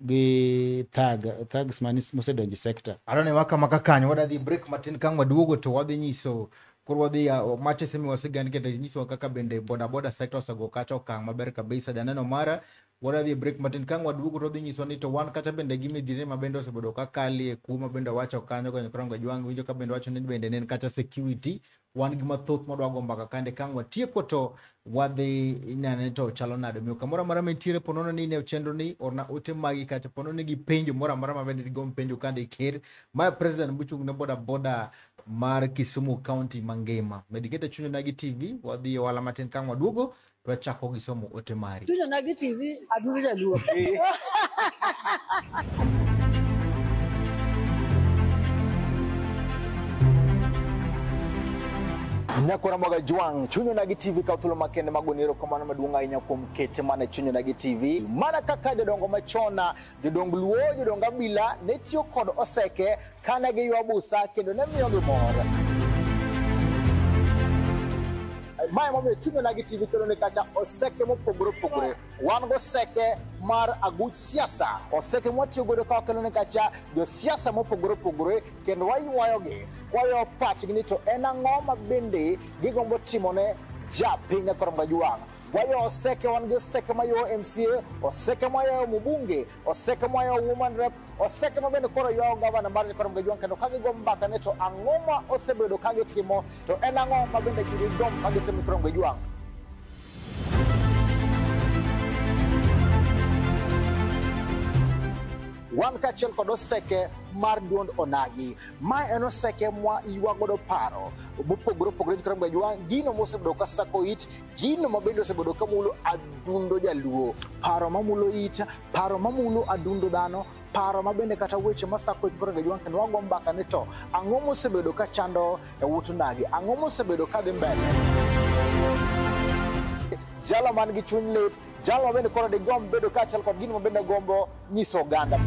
gi thugs mani mosedonjo e sector. Adwa ni waka maka kanyo wadhi break matin, kang waduogo to wadhi nyiso koro wadhi ya mache semi wasegan kendo nyisowa kaka bende boda boda sector osego kacha okang' maber kabisa. Janeno mara, wadhi break matin, kang waduogo to wadhi nyiso ni to wan kacha bende gi midhiere ma bende osebedo ka kalie kuo ma bende wacho kanyo kanyo koro jwang' winjo ka bende wacho ni bende ne en kacha security wan gi mathoth madwa go mbaka kande. Kang watieko to wadhi nene to chalo nade. Omiyo kamoro amora mantiere, ponono ni ne chenro ni orna ote magi kacha, ponono ni gi penjo moro amora ma bende digomb penjo kande ker ma president mochung' ne boda boda mar Kisumu County mangima. Med keto chuny Onagi TV. Wadhi e ohala matin, kang waduogo to wachako gi somo ote mari. Chuny Onagi TV, adundo jaluo. Nyakora Mwaga Jwang', Chuny Onagi TV kawo thuolo makende mag goni erokamano maduong' ahinya kuom kete mana e Chuny Onagi TV. Mana kaka jodongo machon, jodong Luo, jodong Abila ne tiyo kod oseke kane giywa busa kendo ne miyogi mor. Mae momiyo Chuny Onagi TV kelo ne kacha oseke mopogore opogore. Wan goseke mar aguch siasa, oseke mwatiyo godo ka wakelo ne kacha josiasa mopogore opogore kendo waywayogi kwayo pachgi ni to en ang'o ma bende gigombo timone japiny koro Jwang'. Wayo oseke, wan gi oseke mayo MCA, oseke mayo mbunge, oseke mayo woman rep, oseke ma bende koro ywayo gavana mar Koro Jwang' kendo ka gigo mbaka ne to ang'o ma osebedo ka gitimo to en ang'o ma bende gigomb ka gitimo Koro Jwang'. Wan kaachiel kod oseke mar duond Onagi. Mae en oseke mwa ywa godo paro mopogore opogore Koro Jwang', gino mosebedo ka sako it, gino ma bende osebedo ka mulo adundo jaluo, paro mamulo it, paro mamulo adundo dhano, paro ma bende kata weche masako it Koro Jwang', kendo wago mbaka ni to ang'o mosebedo ka chando e ut Onagi, ang'o mosebedo ka dhi mbele. Jalo man gi chuny lit, jalo ma bende koro digomb bedo kaachiel kod gino ma bende gombo nyiso oganda.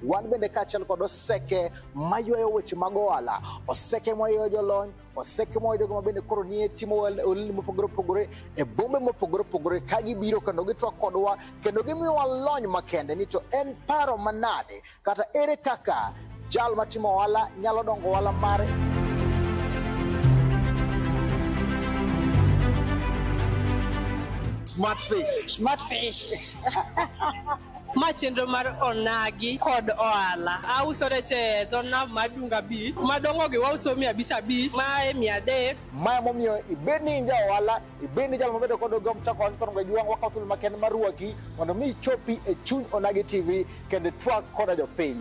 Wan bende kaachiel kod oseke maywayo weche mag ohala, oseke maywayo jolony, oseke maywayo jogo ma bende koro nie timo ohelni mopogore opogore e bombe mopogore opogore, ka gibiro kendo gitwak kodwa kendo gimiyowa lony makende ni to en paro manade kata ere kaka jal matimo ohala nyalo dongo ohala mare. Smart fish. Smart fish. Ma chenro mar Onagi kod ohala. Auso rech e dho nam mar Dunga Beach. Madongo gi wauso 500, mae 300. Mae momiyo ibed ni in ja ohala, ibed ni jal mabedo kod gomb chako ohala Koro Jwang', wakawo thuolo makende mar rwaki mondo mi ichopi e Chuny Onagi TV kendo itwak koda jopiny.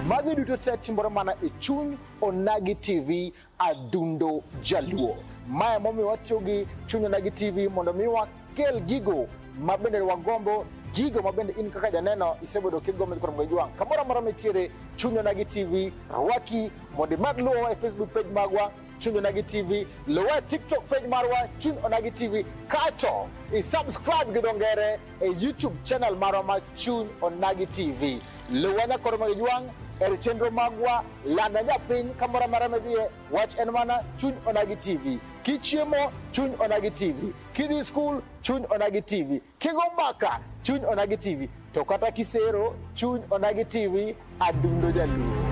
Magi duto te timore mana e Chuny Onagi TV, adundo jaluo. Mae momiyo watiyo gi Chuny Onagi TV mondo mi wakel gigo ma bende wagombo, gigo ma bende in kaka janeno isebedo kigombo Koro Jwang'. Kamoro amora mitiere, Chuny Onagi TV rwaki mondo imed luwowa e Facebook page magwa Chuny Onagi TV, luwa e TikTok page marwa Chuny Onagi TV, kato i subscribe gi dho ngere e YouTube channel marwa ma Chuny Onagi TV. Luwa nyakoro mag Jwang' e chenro magwa, landa japiny kamoro amora midhiye, wach en mana Chuny Onagi TV. Kichiemo, Chuny Onagi TV. Kidhi skul, Chuny Onagi TV. Kigo mbaka, Chuny Onagi TV. To kata kisero, Chuny Onagi TV, adundo jaluo.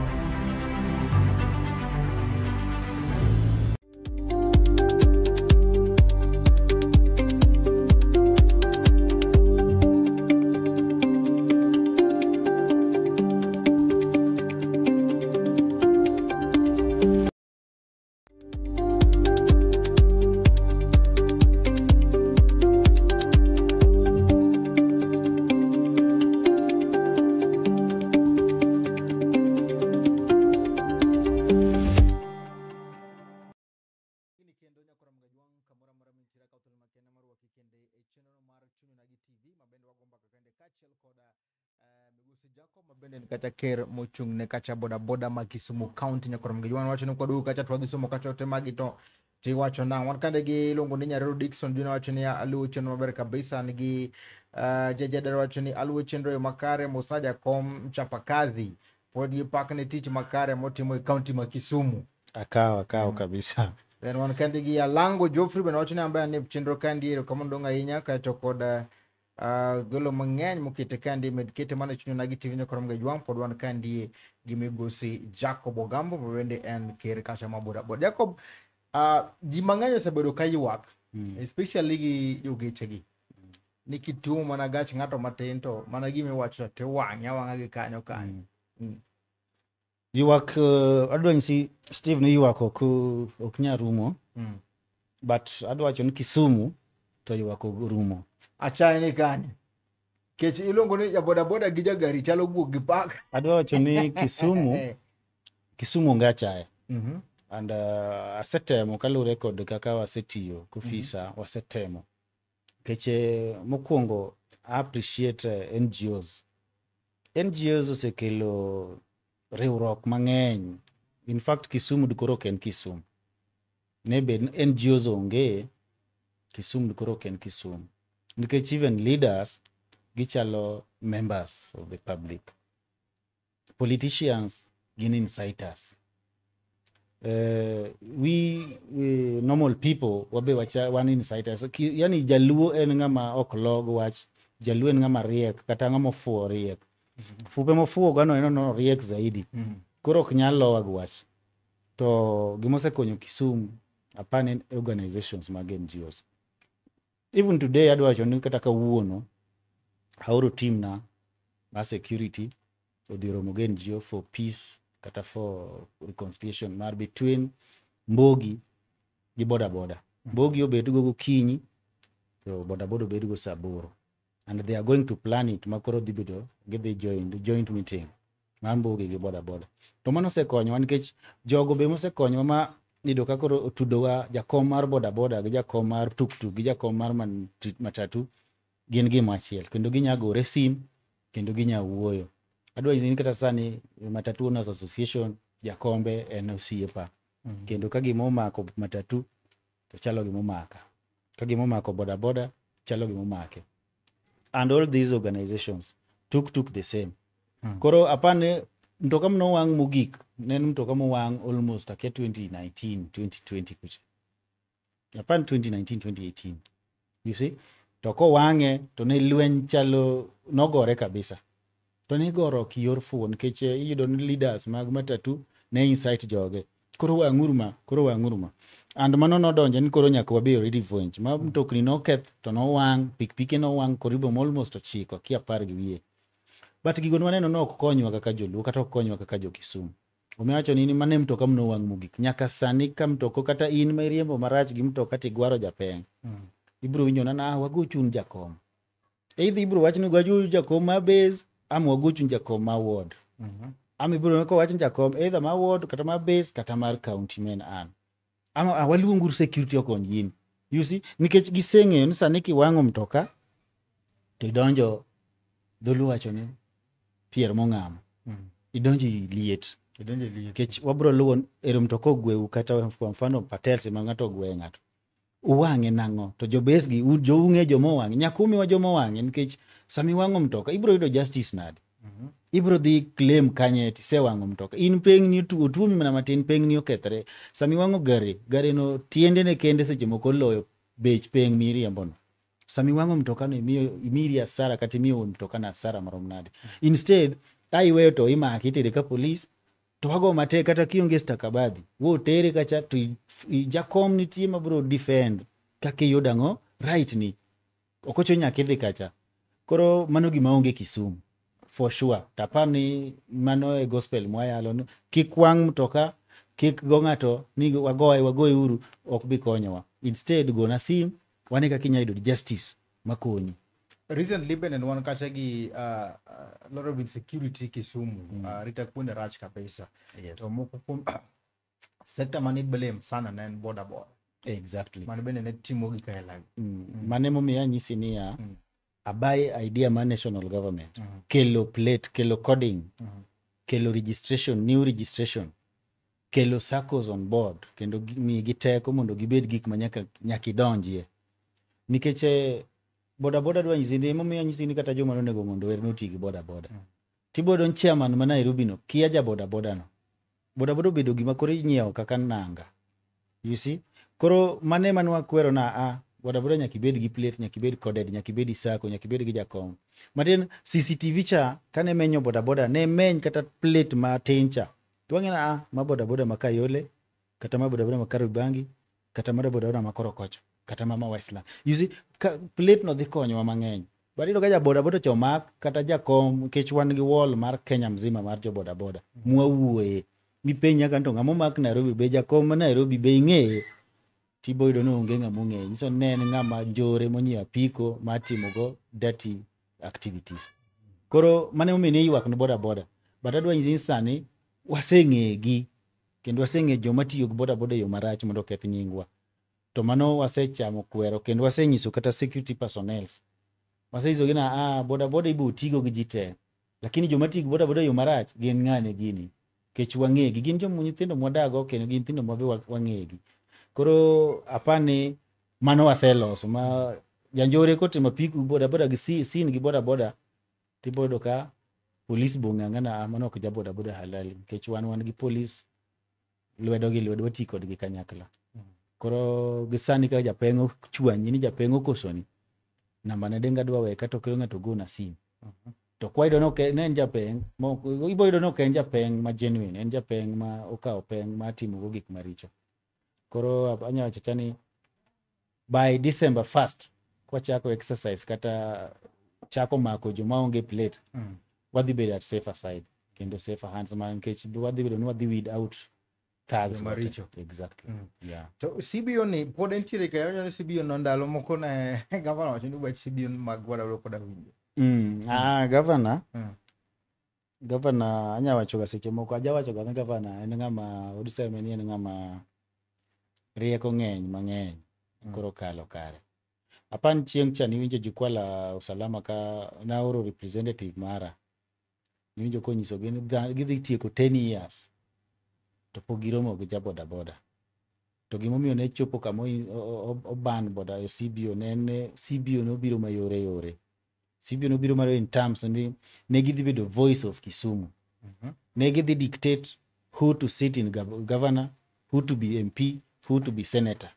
Kendo nyakora mga jwang' kamoro amora mintiere, akawo thuolo makende mar rwaki kende e chenro mar Chuny Onagi TV ma bende wago mbaka kende kaachiel koda Migosi Jacob mabende en kacha ker mochung' ne kacha bodaboda ma Kisumu County. Nyakoro Mgejwan wacho ni kwaduogo kacha to wadhi somo kacha ote magi to tiwacho nang'o. Wan kande gi iluongo ni Nyarero Dickson Junior wacho ni aluwo chenro maber kabisa. Nigi Jejeder wacho ni aluwo chenro e yo makare. Mosna jakom mchapakazi pod gi pak ne tich makare motimo e county ma Kisumu. Akawo kabisa. Then wan kande gi Alango Geoffrey bende wacho ni ambaye ni chenro kandi erokamano dong' ahinya kaeto kod golo mang'eny mokete kandi med kete mana chuny Onagi TV. Nyakoro Mgejwang' pod wan kandi gi migosi Jacob Ogambo ma bende en ker kacha ma bodaboda. Jacob, ji mang'eny osebedo ka ywak especially gi jogechegi ni kituomo mana gach ng'ato matin to mana gima iwacho to iwang'e awang'a gi kanyo kanyo. Ywak adwa nyisi Steve ni ywak ok nyal rumo. But adwa wacho ni Kisumu to ywak orumo. Achaye ni kanye? Kech iluongo ni jabodaboda gi jagari chalo guok gi paka. Adwa wacho ni Kisumu onge achaya. And asetemo kaluwore kod kaka wasetiyo kofisa. Wasetemo. Keche mokwongo I appreciate NGOs. NGOs osekelo riwruok mang'eny. In fact Kisumu dikoro ok en Kisumu. Ne bed ni NGOs onge, Kisumu dikoro ok en Kisumu. Nikech even leaders gichalo members of the public. Politicians gin inciters. We normal people wabe wacha wan inciters. Yani jaluo en ng'ama ok log wach, jaluo en ng'ama riek kata ng'ama ofuwo riek. Fupe mofuwo gano en no riek zaidi. Koro ok nyal lowa gi wach. To gimosekonyo Kisumu apani en organizations mag NGOs. Even today adwa wacho ni kata kawuono aoro team na mar security odhi romo gi NGO for peace kata for reconciliation mar between Mbogi gi boda boda. Mbogi obedgo gokinyi to boda boda obedgo saa 8. And they are going to plan it makoro dhi bedo gidhi joint meeting mar Mbogi gi boda boda. To mano osekonyowa nikech jogo be mosekonyowa ma iyudo ka koro otudowa jakom mar boda boda gi jakom mar tuktuk gi jakom mar matatu gin gima achiel kendo ginya gore sim kendo ginya wuoyo. Adwa nyisi ni kata sani Matatu Owners Association jakombe en osiepa. Kendo ka gima omako matatu to chalo gima omaka. Ka gima omako boda boda chalo gima omake. And all these organizations tuk the same. Koro apane mtoka manowang' mogik ne en mtoka mowang' almost akia 2019 2020 kucha. Apani 2019 2018. You see? To kowang'e to ne lweny chalo nogore kabisa. To ne igoro ok yor fuwo nikech iyudo ni leaders mag matatu ne incite joge. Koro wang'uru ma, koro wang'uru ma. And mano nodonjo ni koro nyaka wabe already fwench. Ma mtokni noketh to nowang', pikipiki nowang' karibu almost 9 kia 10 gi wiye. But gigo nwaneno no ok konywa kaka joluo kata ok konywa kaka jo Kisumu. Omiyo awacho ni mano e mtoka manowang' mogik. Nyaka sani ka mtoko kata in ma iriembo marach gi mtoka tigwaro japeng. Ibiro winjo nana wagochun jakom. Either ibiro wach ni gochun jakom ma base ama wagochun jakom ma ward. Ama ibiro kowach ni jakom either ma ward kata ma base kata mar county men an. Ama waluongo security okony in. You see, nikech giseng'eyo ni sani kiwang'o mtoka to idonjo dholuo wacho ni pier mong'amo. Idonjo i liet. Idonjo e liet. Nikech wabro luwo ero mtoka ogweu kata kwa mfano Patels ema ng'ato ogwe ng'ato. Uwang'e nang'o? To jo base gi jo ung'e joma owang'e. Nyaka umiwa joma owang'e nikech sama iwang'o mtoka ibro yudo justice nade? Ibro dhi claim kanye tisewang'o mtoka. In pengni otuomi mana matin pengni okethre. Sama iwang'o gari, gari no tiendene kende seche moko oloyo bech peng miriambono. Sama iwang'o mtoka no imiri hasara kata imiyo wuon mtoka no hasara marom nade. Instead, ka iweyo to imaki itere ka polis to wago matek kata kionge stakabadhi. Wo tere kacha to jakom nitie mabro defend kaka iyudo ang'o right ni. Ok ochuno nyaka idhi kacha. Koro mano gima onge Kisumu. For sure. Tapani mano e gospel mwayalo ni kik wang' mtoka, kik go ng'ato ni wagoye wagoye uru ok bi konyowa. Instead gona sim wane kaka inyalo yudo justice makonyi. Recently bende wan kacha gi lot of insecurity Kisumu. Rita kuonde rach kabisa. Yes. To moko kuom sector mane blame sana ne en boda boda. Exactly. Mano bende ne timo gik aila gi. Mano emomiyo anyisi niya, Abai idea mar national government. Kelo plate, kelo coding, kelo registration, new registration, kelo SACCOs on board, kendo migi teko mondo gibed gik ma nyaka idonjie. Nikech boda boda dwa nyisi ni emomiyo anyisi ni kata joma nonego mondo wer noti gi boda boda. Tibodo ni chairman ma Nairobi no kia ja boda boda no. Boda boda obedo gima koro inyiewo kaka nanga. You see? Koro mane mane wakwero na a boda boda nyaka ibed gi plate, nyaka ibed coded, nyaka ibed gi SACCO, nyaka ibed gi jakom. Matin CCTV cha kane menyo boda boda ne meny kata plate matin cha. To wang'e na a ma boda boda ma Kayole, kata ma boda boda ma Kariobangi, kata ma boda boda ma Korokocho, kata ma ma Westland. You see, ka plate no dhi konyowa mang'eny. But iyudo ka ja boda boda cha omak kata jakom nikech wan gi wall mar Kenya mzima mar jo boda boda. Mwawuoye. Mipenj nyaka ni to ng'ama omak Nairobi be jakom ma Nairobi be ing'eye? Tibo yudo ni onge ng'ama ong'eye. Nyiso ni ne en ng'ama njore monyiewo apiko mar timogo dirty activities. Koro mano emomiyo ne ywak ne boda boda. But adwa nyisi ni sani waseng'egi kendo waseng'e joma tiyo gi boda boda e yo marach mondo oketh nyingwa. To mano wasechamo kwero kendo wasenyiso kata security personnels. Wasenyisogi na ah, boda boda ibo tigo gi ji te. Lakini joma tiyo gi boda boda e yo marach gin ng'ane gini. Nikech wang'egi. Gin joma nyithindo mwadago kendo gin nyithindo ma be wang'egi. Koro apani mano waseloso ma janjore kotimo apiko boda boda gi sin gi boda boda tibo yudo ka polis bo ng'e ang'e na mano ok ja boda boda halali nikech wan gi polis lwedo gi lwedo wati kodgi kanyakla. Koro gi sani ka japeng' ochwanyi ni japeng' okosoni, namba ne denga dwa we kata ok ng'ato gona sim. To kwayudo ni ok ne en japeng', ibo yudo ni ok en japeng' ma genuine, en japeng' ma okawo peng' ma timogo gik maricho. Koro anyalo wacho acha ni by December 1st kwachako exercise kata chako mako joma onge plate, wadhi bedo at safer side kendo safer hands ma nikech wadhi bedo ni wadhi weed out thugs. Joma richo. Exactly. Yeah. To CBO ni pod entiere ka ni CBO no ndalo moko ne gavana wacho ni wach CBO mag boda boda pod awinjo. Ah, governor. Governor anya wacho ga seche moko aja wacho ga ni governor en ng'ama odiseme ni en ng'ama rieko ng'eny mang'eny koro kalo kare. Apan chieng' cha niwinjo jukwaa la usalama ka naoro representative mara. Niwinjo konyisogi ni gidhi tieko 10 years to pok giromo gi ja boda boda. To gimomiyo ne chopo kama oban boda e CBO ne en CBO nobiro mayore yore. CBO nobiro mayore in terms ni ne gidhi bedo voice of Kisumu. Ne gidhi dictate who to sit in governor, who to be MP, who to be senator.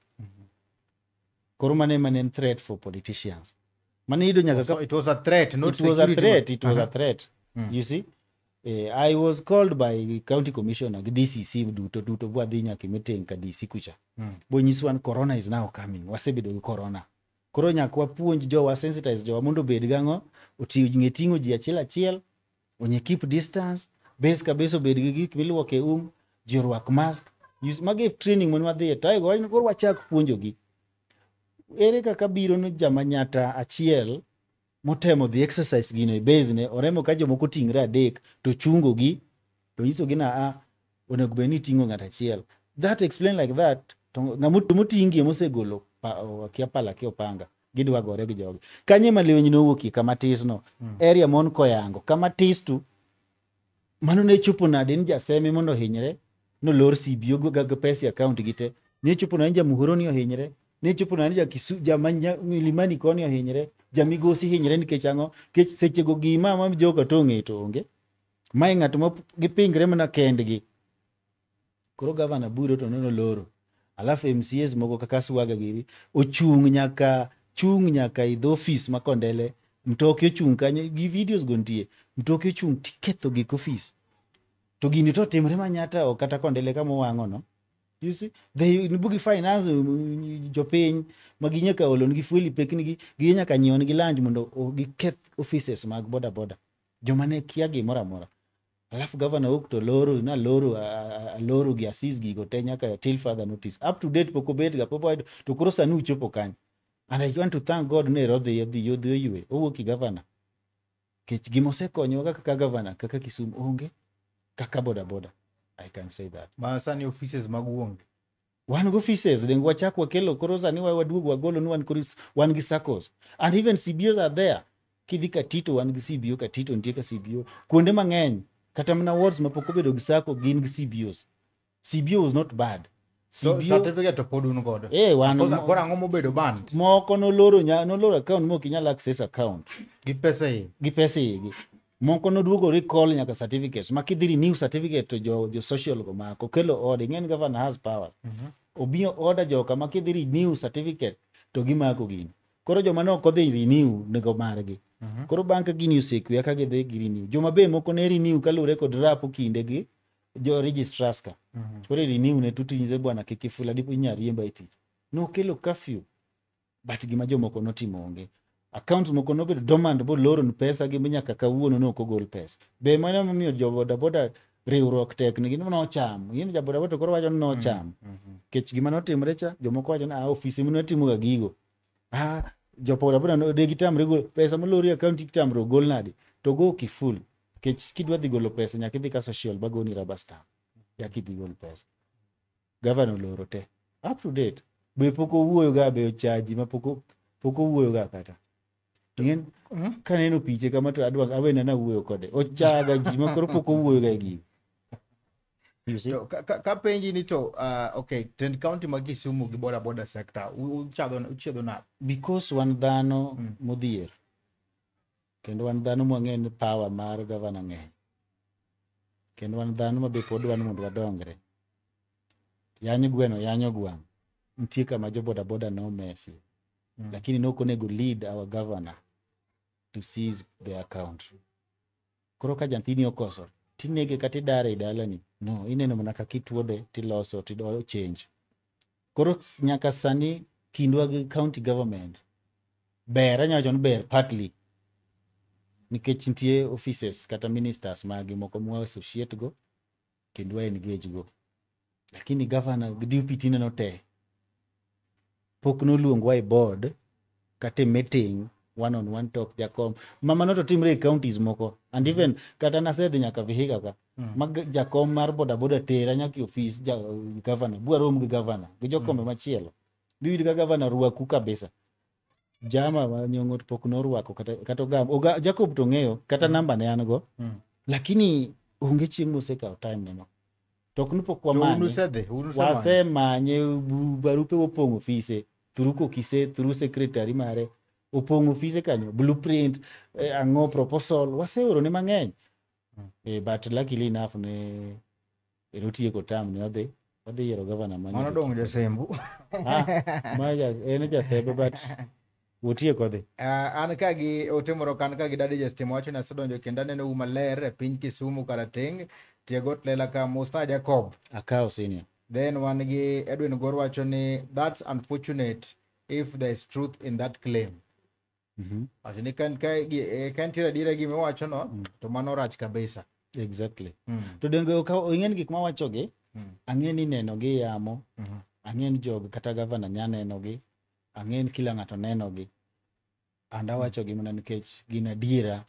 Koro mano ema ne en threat for politicians. Mane iyudo nyaka So it was a threat, not it was a security. threat, it was a threat. You see? I was called by county commissioner gi DCC duto duto bwadhi nyaka e meeting ka DC kucha. Bonyiswa ni corona is now coming. Wasebedo gi corona. Koro nyaka wapuonj jowa, sensitize jowa mondo obed gang'o, oti ng'e ting'o ji achiel achiel, onye keep distance, base ka base obed gi gik miluoko e um, ji orwak mask. Magi e training mane wadhiye to aego wach koro wachak puonjogi. Ere kaka biro ni jamanyata achiel motemo dhi exercise gino e base ne oremo ka jomoko ting're adek to chungo gi to nyisogi na a onego bed ni iting'o ng'ato achiel. That explain like that to ng'ama motingi emosegolo akia pala kia opanga gidwa gore gi jogi. Kanye ema lweny nowuokie kama tis no area mon koyango kama tis tu mano ne chopo nade ni jaseme mondo ohinyre nolor CBO go pesa e account gi te ne chopo nade ni ja Muhoroni ohinyre ne chopo nade ni ja Kisu ja Milimani koni ohinyre ja Migosi hinyre nikech ang'o nikech sechego gima ma joka to ong'e to onge mae ng'at ma gipingre mana kendgi. Koro gavana biro to neno loro alafu MCAs moko kaka Swaga giri ochung' nyaka chung' nyaka e dho ofis ma Kondele mtoki ochung' kanyo gi videos go nitie mtoki ochung' tiketho gik ofis to gini to timre manyata ok kata Kondele kama owang'o no. You see, they bugi finance jopiny ma gi nyaka olo nigi fueli pekni gi nyaka nyiewo nigi lunch mondo giketh offices mag boda boda joma ne kia gimoro amora. Alafu governor wuok to loro na loro loro gi asis gigo te nyaka till further notice. Up to date pok obet ga pok wayudo to koro sani uchopo kanyo. And I want to thank God ne rodhi odhi odhi oywe owuok i governor. Kech gima osekonyowa kaka governor kaka Kisumu onge kaka boda boda. I can say that. Ma sani offices mag onge. Wan go offices deng wachak wakelo koro sani waduogo wagolo ni wan koro wan gi SACCOs and even CBOs are there. Kidhi Katito wan gi CBO, Katito nitie ka CBO. Kuonde mang'eny kata mana wards mapok obedo gi sacco gin gi CBOs. CBO was not bad. So CBO, certificate to pod un godo. Eh, wan Koro ang'o mobedo banned? Moko noloro noloro account mok inyal access account. Gi pesa iye. Gi pesa igi. Moko noduogo recall nyaka certificates. Ma kidhi renew certificate to jo social go mako. Kelo order. Ing'e ni governor has power. Omiyo order joka ma kidhi renew certificate to gimako gini. Koro joma ne ok odhi renew nego margi. Koro bang' ka gini osekwe ka gidhi gi renew. Joma be moko ne renew kaluwore kod rapo kinde gi jo registrars ka. Koro renew ne tuti nyise bwana kik ifula dipo inya riemba e tich. Nokelo curfew. But gima jomoko notimo onge. Accounts moko nobedo dormant boloro ni pesa gi nyaka kawuono ne ok ogol pesa. Be mano momiyo jo boda boda riwruok tek ni gin nocham. Gin jo boda boda to koro wacho ni nocham. Nikech gima notimre cha jomoko wacho ni ah ofisi mane ga gigo. Ah jo boda boda no de gitamre golo pesa molor e account itamre ogol nade to go kiful. Nikech kidwa dhi golo pesa nyaka idhi ka social bagoni rubber stamp. Nyaka idhi gol pesa. Governor oloro te. Up to date. Be pok owuoyo ga be ochaji ma pok owuoyo ga kata. Ing'en kaneno piche kama to adwa awena na wuoyo kode. Ochaga ji ma koro pok owuoyo ga e gigo. You see? To ka penji ni to okay, tend county ma Kisumu gi boda boda sector uchiedho nade? Because wan dhano modhier. Kendo wan dhano mwang'eyo ni power mar governor ng'eny. Kendo wan dhano ma be pod dwaro mondo wadongre. Yanyo gweno yanyo gwang'. Nitie kama jo boda boda nomesi. Lakini nok onego lead our governor to seize the account. Koro ka nyathini okoso, tinege kata idare e dalani. No, ineno mana kaka ituode tiloso tido change. Koro nyaka sani kindwa gi county government ber, anyalo wacho ni ber partly. Nikech nitie offices kata ministers magi moko mwa associate go kendo wa engage go. Lakini governor gi deputy neno te. Pok noluongwa e board kata e meeting one on one talk jakom. Mama to timre e counties moko. And even kata nasedhi nyaka Vihiga ka. Mag jakom mar boda boda tera nyaka e ofis ja governor. Bwarom gi governor gi jokombe machielo. Biyud ka governor rwaku kabisa. Jama ma Nyong'o pok norwako kata ogam. Jacob to ng'eyo kata namba ne an go. Lakini onge chieng' mosekawo time ne no. To ok ni pok To un wamanye. usedhi, un usemanye. Wasemanye barupe opong'o ofise through kokise through secretary mare opong'o ofise kanyo blueprint ang'o proposal waseoro ne mang'eny. But luckily enough ne notieko term ne odhi yiero governor ma Mano dong' jasembu. Ah, ma en jasembe but otieko dhi. An ka gi ote moro kan ka gi Daddy Justin wacho ni asedonjo kendo aneno u maler e piny Kisumu Karateng' Tiegot Lela ka Musa Jacob. Akawo senior. Then wan gi Edwin Gor wacho ni that's unfortunate if there is truth in that claim. Wacho ni ka nitiere adiera gima iwacho no to mano rach kabisa. Exactly. To donge ing'e ni gik mawachogi ang'e ni neno gi yamo ang'e ni jog kata gavana nya neno gi ang'e ni kila ng'ato neno gi and awacho gi mana nikech gin adiera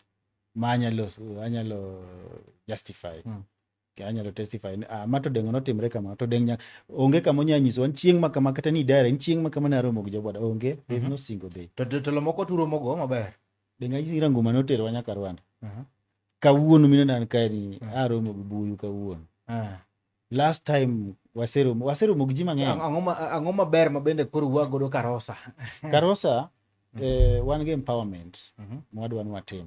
ma anyalo justify. Anyalo testify ni ma to dengo notimre kama to deng onge kama onya nyiso wan chieng' ma kama kata ni idare ni chieng' ma kama naromo gi joboda onge there is no single day. To jotelo moko turomo go maber. Deng anyisi Ranguma noterowa nyaka Rwanda. Kawuono mineno an kae ni aromo gi Buyu kawuono. Last time waseromo gi ji mang'eny. Ang'o maber ma bende koro wuok godo Karosa? Karosa wan gi empowerment mwadwa ni watim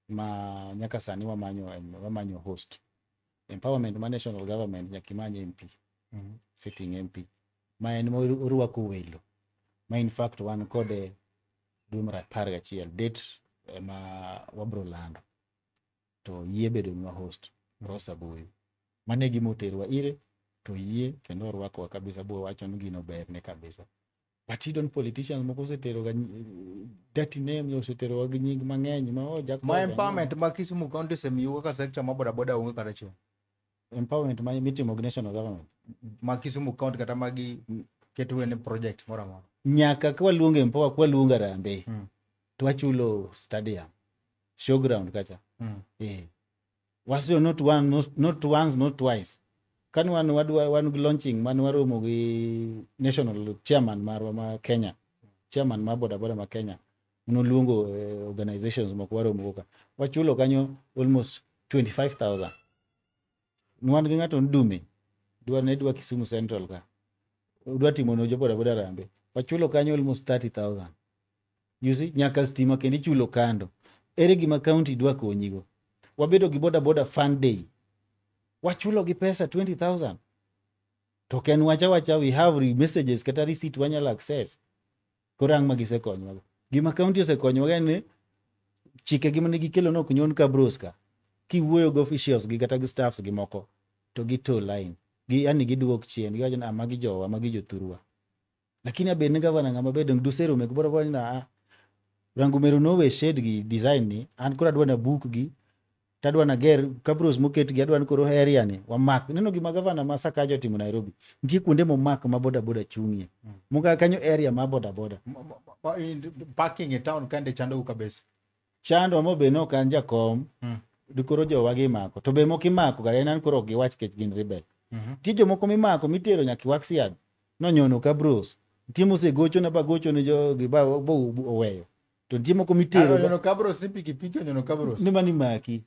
ma nyaka sani wamanyo host. Empowerment ma national government nyaka imany MP. Sitting MP ma en orwako welo ma in fact wan kode dwe mar 11 date ema wabro lando to yie bedo nwa host Rosa Buyu. Mano e gima oterowa ire to yie kendo orwakowa kabisa bowacho ni gino berne kabisa. But iyudo ni politicians moko osetero ga dirty names oseterowa gi nying mang'eny ma oh Jacob Ma empowerment ma Kisumu County osemiyu kaka sector ma boda boda onge kata achiel. Empowerment ma mitimo gi national government. Ma Kisumu County kata magi keto ne project moro amora. Nyaka ka waluongo empower ka waluongo Harambee to wachulo stadium showground kacha. Wasio not one, not once, not twice. Kan wan wadwa wan gi launching man waromo gi national chairman marwa ma Kenya, chairman mar boda boda ma Kenya. Noluongo organizations moko waromo go ka. Wachulo kanyo almost 25,000. Nwan gi ng'ato Ndume. Dwa ne dwa Kisumu Central ka. Dwa timo ne jo boda boda rambe. Wachulo kanyo almost 30,000. You see, nyaka stima kendo ichulo kando. Ere gima county dwa konyigo? Wabedo gi boda boda fun day. Wachulo gi pesa 20,000. To ok en wacha wacha, we have messages kata receipt wanyalo access. Koro ang' ma gisekonyowago. Gima county osekonyowa en ni chike gi mane gikelo no ok nyon kabros ka. Kiwuoyo gi officials gi kata gi staffs gi moko to gi to line. Gi yani giduok chien giwacho ni ah, magi jowa, magi jothurwa. Lakini abed ni gavana ng'ama bedo dusero mek bora bora na ah, Rangumero nowe shed gi design ni an koro adwa na book gi tadwa na ger kabros moket gi adwa ni koro area ni wamak. Neno gima gavana ma Sakaja otimo Nairobi. Nitie kuonde momak ma boda boda chung'ie. Muka kanyo area ma boda boda. Parking e town kande chandou kabisa. Chando mo be no kan jakom. Dikoro jowa gimako. To be moko imako kare en an koro ok giwach kech gin rebel. Nitie jomoko mimako mitero nyaka Iwaksiad. Nonyono kabros. Nitie mosegochona ba gochone jogi ba bo oweyo. To nitie moko mitero Onyono kabros ni pikipiki onyono kabros. ni mani maki.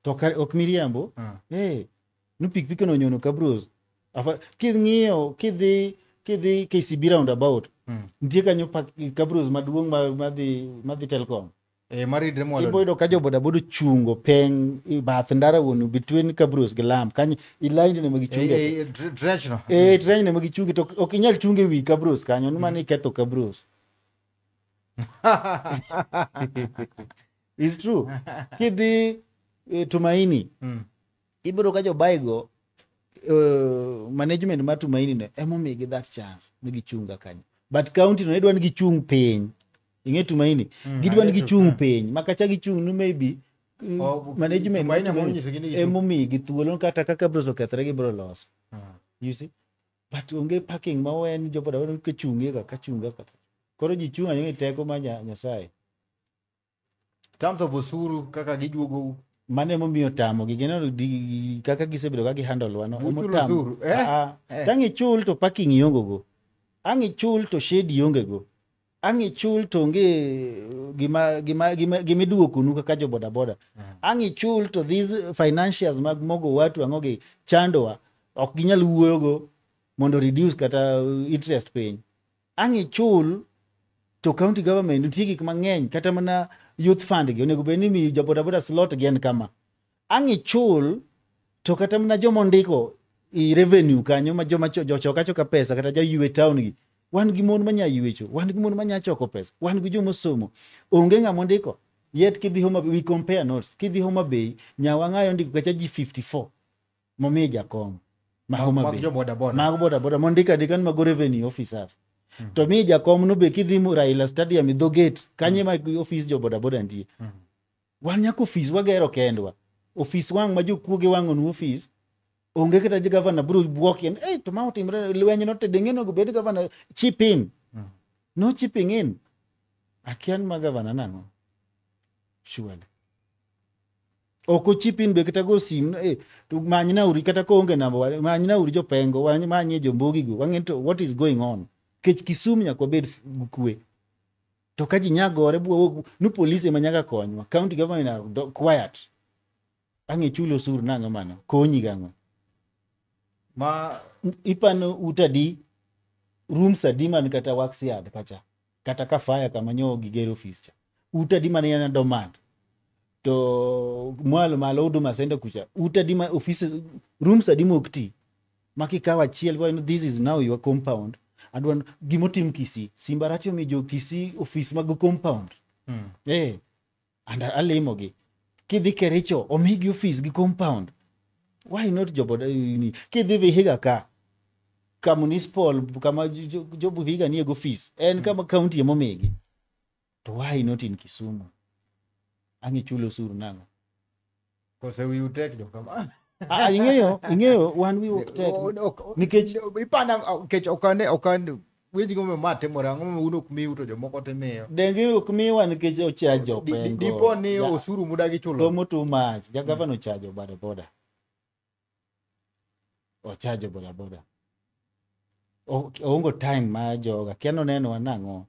To ok miriambo. No pikipiki no onyono kabros. Afa king'iyo kidhi KCB roundabout. Nitie kanyo kabros maduong' madhi Telkom. Maridre mwalo. Ibo yudo ka jo bodaboda ochungo peng e bath ndara wuon between kabros gi lam. Kanyo i line no magichunge. Trench no. Trench no magichunge to ok inyal chunge wi kabros kanyo ni mano iketho kabros. It's true. Kidhi Tumaini, ibiro ka jobaigo management mar Tumaini no emomigi that chance ni gichunga kanyo. But county no idwa ni gichung piny. Ing'e Tumaini, gidwa ni gichung piny. Makacha gichung no maybe management mar Tumaini Tumaini emonyisogi ni gichung. emomigi thuolo kata kaka bros okethre gibiro loso. You see? But onge parking ma wen jo boda boda kachungie ka kachunga ka. Koro ji chung' anyung'a e teko mar Nyasaye. Terms of osuru kaka gijuogo. Mano emomiyo tamogi. Gineno kaka gisebedo ka gihandle wa no. Uchulo Emotamo. osuru, eh? Tang' ichul to parking ionge go. Ang' ichul to shed ionge go. Ang' ichul to onge gima iduokonu kaka jo boda boda. Ang' ichul to these financiers mag mogo watu ang'o gi chandowa. Ok ginyal wuoyogo mondo reduce kata interest piny. Ang' ichul to county government nitie gik mang'eny kata mana youth fund gi onego bed ni miyo jo boda boda slot gi en kama. Ang' ichul to kata mana joma ondiko i revenue kanyo ma joma jochoka choka pesa kata jo ywe town gi. Wan gi mon manya ywecho, wan gi mon manya choko pesa, wan gi joma osomo. Onge ng'ama ondiko. Yet kidhi Homa Bay, we compare notes. Kidhi Homa Bay, Nyawang'ayo ondiko kacha ji 54 momiyo jakom ma Homa Mag Bay. jo boda boda. Mag boda boda mondiko andika ni mago revenue officers. To mi jakom no be kidhi Raila Stadium e dho gate, kanye ma office jo boda boda nitie. Wan nyaka office wagero kendwa. Office wang' ma jokuoge wang'onu office, onge kata governor biro buok en, to ma otimre lweny no to denge onego bed governor chip in. No chipping in. Akia ni ma governor nang'o? Surely. Ok ochip in be kata go sim, to manyna uru kata koonge namba, manyna uru jopengo, manye jombogi go, wang'e to what is going on. Kech Kisumu nyaka wabed gi kwe. To ka ji nyagore, bwa nu polise ema nyaka konywa. County government are quiet. Ang' ichul osuru nang'o mano? Konyi gang'o? Ma ipano ute adi, rooms adi man kata wax yard kacha, kata ka fire kama nyo gigero office cha. Ute adi man yana dormant. To mwalo malo Huduma Center kucha, ute adi ma offices, rooms adi mok ti. Ma kikawo achiel, well, this is now your compound. Adwa gimotim Kisii. Simba Arati omiyo jo Kisii office mag compound. And alimogi. Kidhi Kericho, omigi office gi compound. Why not joboda ni? Kidhi Vihiga ka municipal, kama jo Vihiga nie go office, en kama county emomigi. To why not in Kisumu? Ang' ichulo osuru nang'o? Kose wiu tek jo kama. Ing'eyo, wan wiwa ok tek. Nikech ipana, nikech ok ane, winj gimomiyo ma timore, ang'o momiyo un ok miu to jomoko timiyo? Denge ok miwa nikech ochajo pengo. Dipo ni osuru mudagi chulo. Somo too much. Ja gavana ochajo boda boda. Ochajo boda boda. Oongo time ma joga. Kia noneno wa nang'o?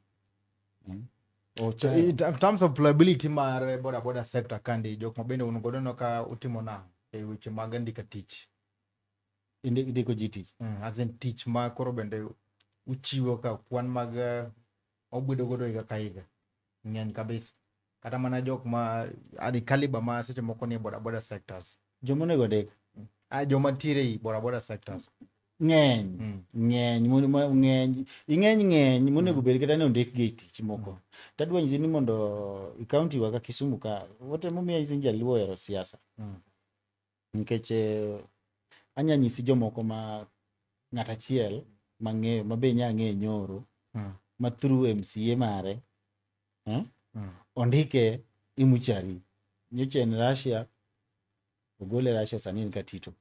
So in terms of employability mar boda boda sector kandi, jok ma bende un godo no ka utimo nang'o e weche mag ndika tich? Indiko ji tich. As in tich ma koro bende uchiwo ka kwan mag obedo godo higa ka higa ng'eny kabisa, kata mana jok ma adi caliber ma seche moko nie boda boda sectors. Joma onego ndik? Ah, joma ntiere ei boda boda sectors. Ng'eny. Ng'eny ng'eny ing'eny ng'eny monego bed kata ni ondik gi e tich moko. Tadwa nyisi ni mondo i county wa ka Kisumu ka watemo miyo nyisi ni jaluo ohero siasa. Nikech anya nyisi jomoko ma ng'at achiel mang'eyo ma be nya ng'eyo nyoro ma through MCA mare ondike imuchari nyocha en Russia, ogole Russia, sani en Katito,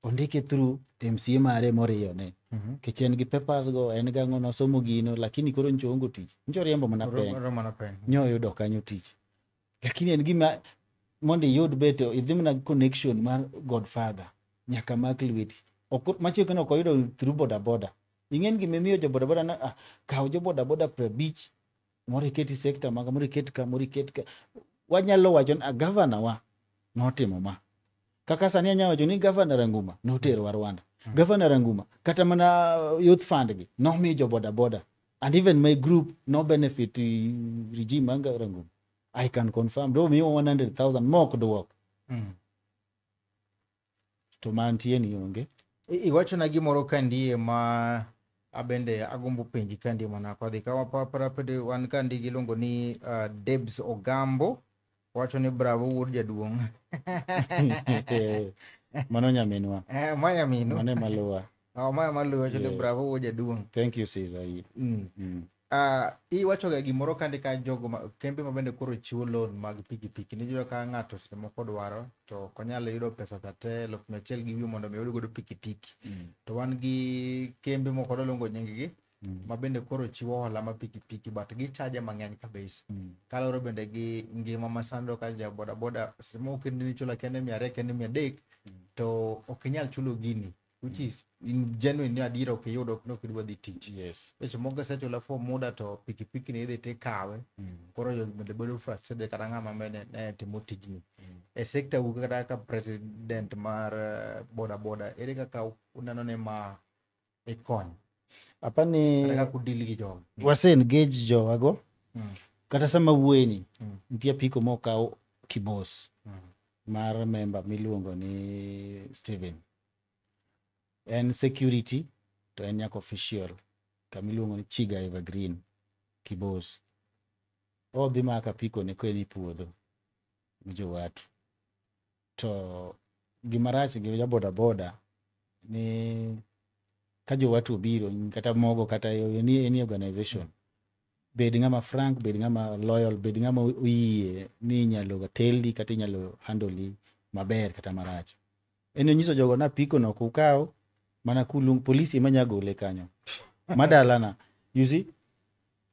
ondike through MCA mare moriyone nikech en gi papers go, en gang'o, nosomo gino, lakini koro ncho ongo tich, ncho riembo mana peng. Oro mana peng. Nyoyudo kanyo tich, lakini en gima mondo iyud bet idhi mana connection mar godfather nyaka mak lweti. Machiegni ok oyudo through boda boda. Ing'en gima jo boda boda na, kaw jo boda boda 50 moro iket e sector maga, moro iket ka, moro iket ka. Wanyalo wacho ni gavana wa notimo ma. Kaka sani anyalo wacho ni gavana Ranguma noterowa Rwanda. Gavana Ranguma kata mana youth fund gi nomiyo jo boda boda, and even my group no benefit regime mar Ranguma. I can confirm do miyo 100,000 mok duok. To mantie ni onge. Iwachona gimoro kandie ma abende agombo penji kandie mana kodhi ka wapapara wan kandi giluongo ni Debs Ogambo wacho ni bravo wuod jaduong'. Mano nyaminwa. Eh, ma nyaminu. Mano ema luwa. Oh, ma ema luwa wacho ni Yes. bravo wuod jaduong'. Thank you, Caesar. Iwachoga gimoro kandi ka jogo ma, kembe ma bende koro chiwo loan mag pikipiki niyudo ka ng'ato seche moko dwaro to ok onyal yudo pesa cha te 100,000 150 mondo mi oyud godo pikipiki. To wan gi kembe moko dwaluongo nying gi ma bende koro chiwo hola ma pikipiki, but gichaje mang'eny kabisa. Kaluwore bende gi ngima ma sani iyudo ka ja boda boda seche moko kendo ichulo kende 200, kende 300 to ok inyal chulo gini, which is in genuine ni adiera ok iyudo ok idwa dhi tich. Seche moko kisechula for muda to pikipiki ni idhi tikawe. Koro jogi bende bedo frustrated kata ng'ama bende ne timo tijni. E sector u kata kaka president mar boda boda, ere kaka uneno ni ma ikony Apani kata kaka udil gi jogi? Wase engage jowago. Kata sama wuoyeni nitie apiko mokaw Kibos mar member miluongo ni Steven. En security to en nyaka official kamiluongo ni Chiga Evergreen Kibos. Odhi mako apiko ne ka en e puodho gi jowatu. To gima rach gi ja boda boda ni ka jowatu obiro kata mogo kata any organization, bed ng'ama frank, bed ng'ama loyal, bed ng'ama oyie ni inyalo telni kata inyalo handle maber kata marach. En onyiso jogo ni apiko no ok ukaw mana kuluong polisi ema nya gole kanyo madalana, you see,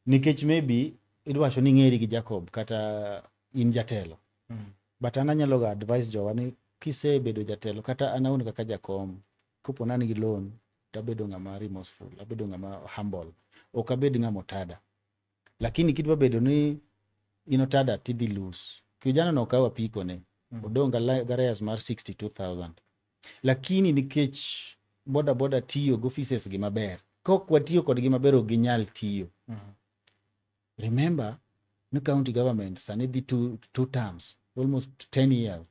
nikech maybe idwacho ni ing'eri gi Jacob kata in jatelo. But an anyalo ga advice jowa ni kisebedo jatelo kata an awuon kaka jakom, kopo ni an gi loan tabedo ng'ama remorseful, abedo ng'ama humble, ok abed ng'ama otada. Lakini kidwa bedo ni in otada tidhi lose. Kijana no okawo apiko ne odong' gi arrears mar 62,000, lakini nikech boda boda tiyo gi offices gi maber, kok watiyo kodgi maber ok ginyal tiyo. Remember ni county government sani dhi two terms, almost 10 years,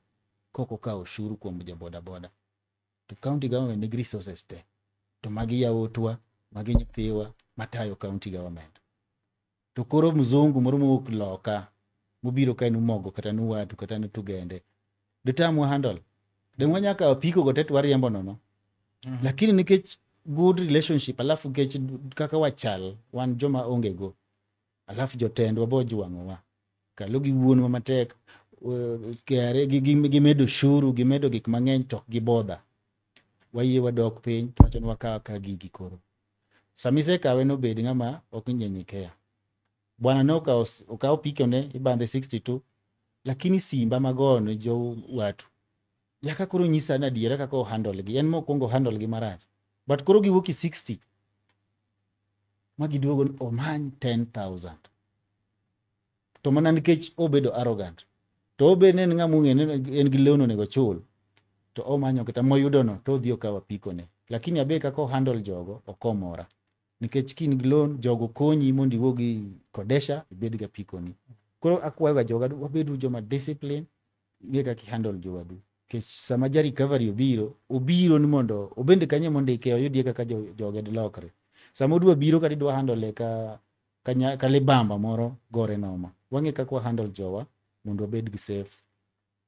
kok okawo ushuru kuom jo boda boda, to county government nigi resources te, to magi yawuotwa, magi nyithiwa matayo county government. To koro mzungu moro mowuok loka mobiro kae numogo kata nuwatu kata nutugende ditamwa handle dong wanya kawo apiko go te to wariembo nono. Lakini nikech good relationship, alafu nikech kaka wachal wan joma onge go, alafu jotendwa bo ojwang'owa kalo gi wuonwa matek, KRA gimedo ushuru, gimedo gik mang'eny to ok gibodha wayie wadok piny to wacho ni wakaw ka gigi. Koro sama isekawe no bed ng'ama ok nyenyekea. Bwana ne okawo apiko ne ibandhe 62, lakini simba magoyo ne jo watu yaka koro nyisa ni adiera kaka o handle gi en mokwongo handle gi marach, but koro giwuok i 60 ma giduogo ni omany 10,000. To mana nikech obedo arrogant. To obe ne en ng'ama ong'e ni en gi loan onego chul. To omanyo kata moyudo no to odhi okawo apiko ne. Lakini abe kaka o handle jogo ok omora. Nikech ka in gi loan jogo konyi mondo iwuog kodesha ibed gi apiko ni. Koro akwayo ga joga wabedu joma discipline, ing'e kaka i handle jowadu. Nikech sama ja recovery obiro, obiro ni mondo obende kanyo mondike oyudie kaka joge dilokre. Sama odwa biro kata idwa handle ka libamba moro gore noma. Wang'e kaka wa handle jowa mondo wabed gi safe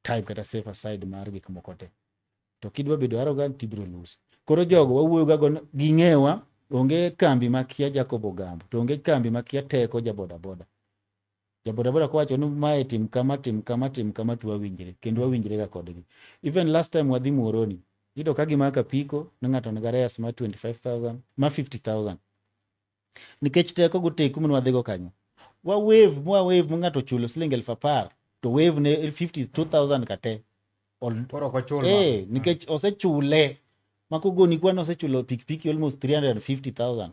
type kata safe side mar gik moko te. To kidwa bedo arrogant tibiro lose. Koro jogo wawuoyo ga go ging'ewa, onge kambi makia Jacob Ogambo, to onge kambi makia teko ja boda boda. Ja boda boda kowacho ni mae tim kama, tim kama, tim kama to wawinjre, kendo wawinjre ga kodgi. Even last time wadhi Muhoroni, iyudo ka gimako apiko ni ng'ato nigi arrears mar 25,000, ma 50,000. Nikech teko go teku mane wadhigo kanyo. Wa wave, mwa wave ma ng'ato ochulo siling 10,000, to wave ne 52,000 ka te. Koro ok ochul. Eh, nikech osechule. Makogoni kwan osechulo pikipiki almost 350,000.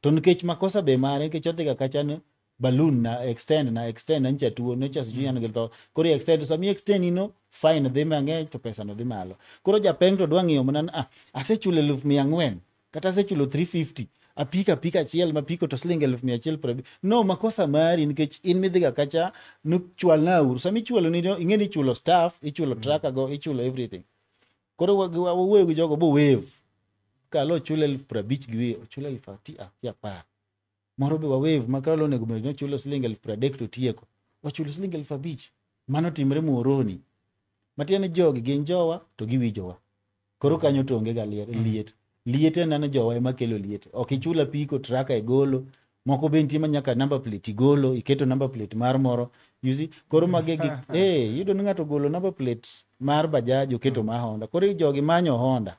To nikech makosa be mare, nikech odhiga kacha ni balloon na extend na extend na ncha tuo ncha sijui an gi tho. Koro i extend, sama i extend ino fine dhi mang'eny to pesa no dhi malo. Koro japeng to dwa ng'iyo mana ni ah, asechulo 400,000 kata asechulo 350 apiko apiko achiel mapiko to siling 150,000. No, makosa mari nikech in midhiga kacha nuchwal na uru. Sama ichwalo ni ing'e ni ichulo staff, ichulo tracker go, ichulo everything. Koro wawuoyo gi jogo bo wave. Kalo ochul 50,000 gi wiye, ochul eluf 10. Moro be wa wave ma kalo onego bed ni ochulo siling 30,000 to tieko. Wachulo siling 5,000. Mano timre Muhoroni. Matiende ni jogi gin jowa to giwinjowa. Koro kanyo to onge ga liet. Liet en ano jowa ema kelo liet. Ok ichul apiko, tracker igolo. Moko be nitie ma nyaka number plate igolo, iketo number plate mar moro. You see, koro magi gik, iyudo ni ng'ato ogolo number plate mar Bajaj oketo mar Honda. Koro jogi manyo Honda.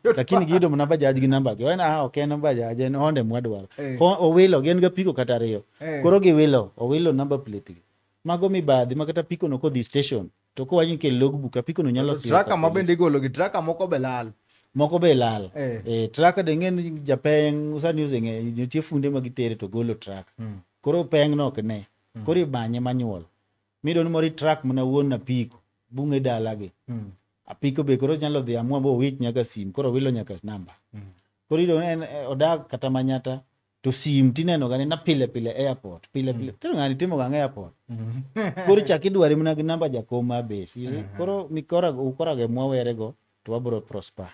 Lakini giyudo mana Bajaj gi namba gi. En ah, ok en Bajaj, en Honda ema wadwaro. Owilo, gin gi apiko kata ariyo. Koro giwilo, owilo number plate gi. Mago mibadhi ma kata apiko no kodhi station to kowacho ni kel logbook apiko no nyalo siyo. Tracker ma bende igolo gi tracker moko be lal. Moko be lal. Tracker de ng'e ni japeng sani oseng'eyo nitie funde ma gitere to golo tracker. Koro peng no ok ne. Koro ibanye manual. Miyudo ni moro i track mana wuon apiko bung'e dalagi. Apiko be koro nyalo dhi amua bo owich nyaka sim koro owilo nyaka namba. Koro iyudo ni en odak kata Manyata to sim tineno ga nena pile pile airport pile pile. Tero ng'ani timo ga airport. Koro chak idware mana gi namba jakom mar base. You see? Koro mikora ukora go mwawere go to wabro prosper.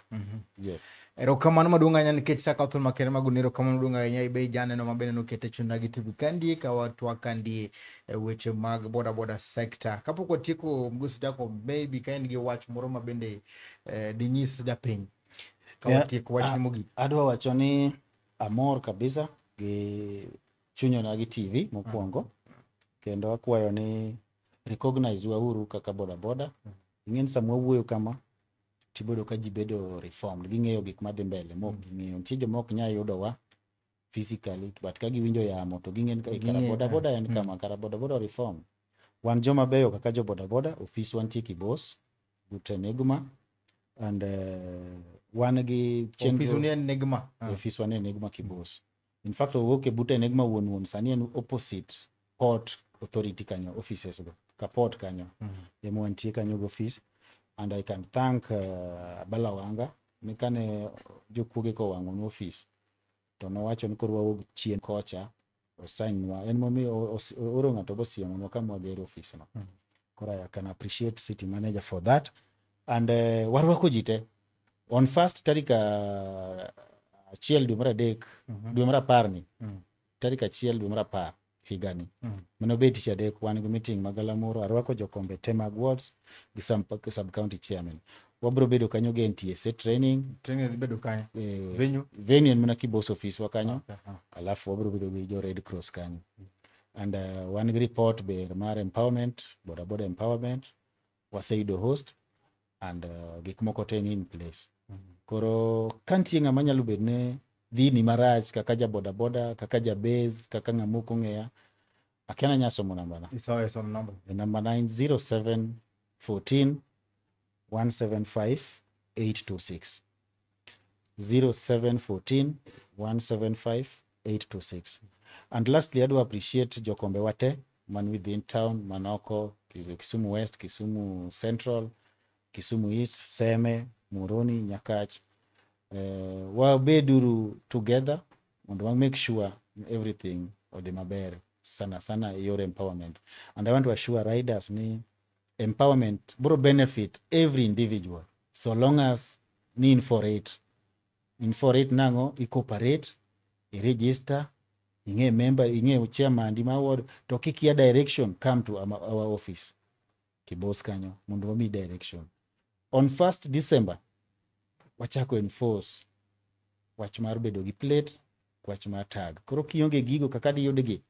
Yes. Erokamano maduong' ahinya nikech sa kawo thuolo makende mag goni erokamano maduong' ahinya ibe janeno ma bende nokete chuny gi TV kandie ka watwak kandie e weche mag boda boda sector. Kapok watieko Mgosi Jacob, maybe ka in gi wach moro ma bende dinyis japiny ka watieko wachni mogik. Adwa wacho ni amor kabisa gi chunyona gi TV mokwongo. Kendo akwayo ni recognize wauru kaka boda boda. Ing'e ni sama wawuoyo kama tibedo ka ji bedo reformed, ging'eyo gik madhi mbele mok ging'eyo. Nitie joma ok nyal yudowa physically, but ka giwinjo yamo to ging'e ni kara Ging'eyo, boda boda en kama, kara boda boda reform. Wan joma beyo kaka jo boda boda, ofis wantie Kibos, but Enigma, and wan gi chenro. Ofis ni Enigma. Ofis wan Enigma Kibos. In fact, owuok e but Enigma wuon wuon sani en opposite Port Authority kanyo, offices go, ka port kanyo. Ema wantie kanyo gi office. And I can thank Abala Wanga, ni kane jokuoge kowang'o office, to nowacho ni koro wawuog chien kocha, osign-nwa, en momiyo ooro ng'ato bosiemonwa kama wagero office no. Koro I can appreciate city manager for that. And warwako ji te. On first tarik 1 dwe mar 3, dwe mar 10 ni, tarik 1 dwe mar 10 higani. Mano bed tich adek, wan gi meeting mag galamoro, arwako jokombe te mag wards gi sub county chairman. Wabro bedo kanyo gi NTSA training. Training dhi bedo kanyo. Venue? Venue en mana Kibos office wa kanyo. Okay. Alafu wabro bedo gi jo Red Cross kanyo. And wan gi report be mar empowerment, boda boda empowerment. Waseyudo host and gik moko te ni in place. Koro ka nitie ng'ama nyalo bedo ne dhini marach kaka ja boda boda, kaka ja base, kaka ng'ama ok ong'eya, akia nanya somo namba na. Isoe som namba. The number 907 14 175 826. 0714 175 826. And lastly, I do appreciate jokombe wate man within town, manoko, Kisumu West, Kisumu Central, Kisumu East, Seme, Muhoroni, Nyakach. Wabeduru together mondo wa make sure everything odhi maber, sana sana e yor empowerment. And I want to assure riders ni empowerment bro benefit every individual so long as ni in for it. In for it nang'o? I cooperate, i register, ing'e member, ing'e chairman di ma ward, to kikia direction, come to our office Kibos kanyo mondo wami direction. On 1st December wachako enforce wach mar bedo gi plate, wach mar tag. Koro kionge gigo kaka diyudgi,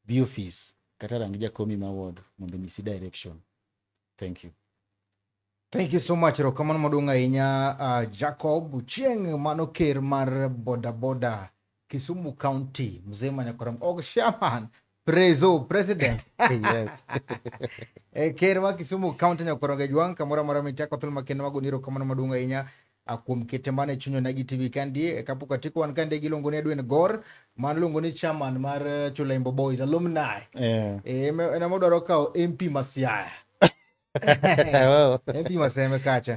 bi office kata rang jakomi ma ward mondo nyisi direction. Thank you. Thank you so much. Erokamano maduong' ahinya, Jacob Chieng' mano ker mar boda boda Kisumu County, mzee Manyakoram og Shaman Prezo President. Yes. Ker mar Kisumu County Nyakoronge Jwang' kamoro amora michako thuolo makende magoni erokamano maduong' ahinya kuom kete mana e chuny Onagi TV kandi. Kapok atieko wan kande giluongo ni Edwin Gor, mano iluongo ni chairman mar Chulembo Boys alumni. En ema odwaro kawo MP ma Siaya. MP ma Seme kacha.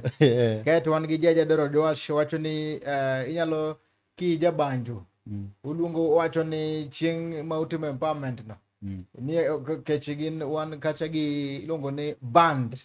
Kaeto wan gi Jaja Doro Joash wacho ni inyalo ki jabanjo. Uluongo wacho ni chieng' ma utimo empowerment no. Ni kech gin wan kacha gi iluongo ni band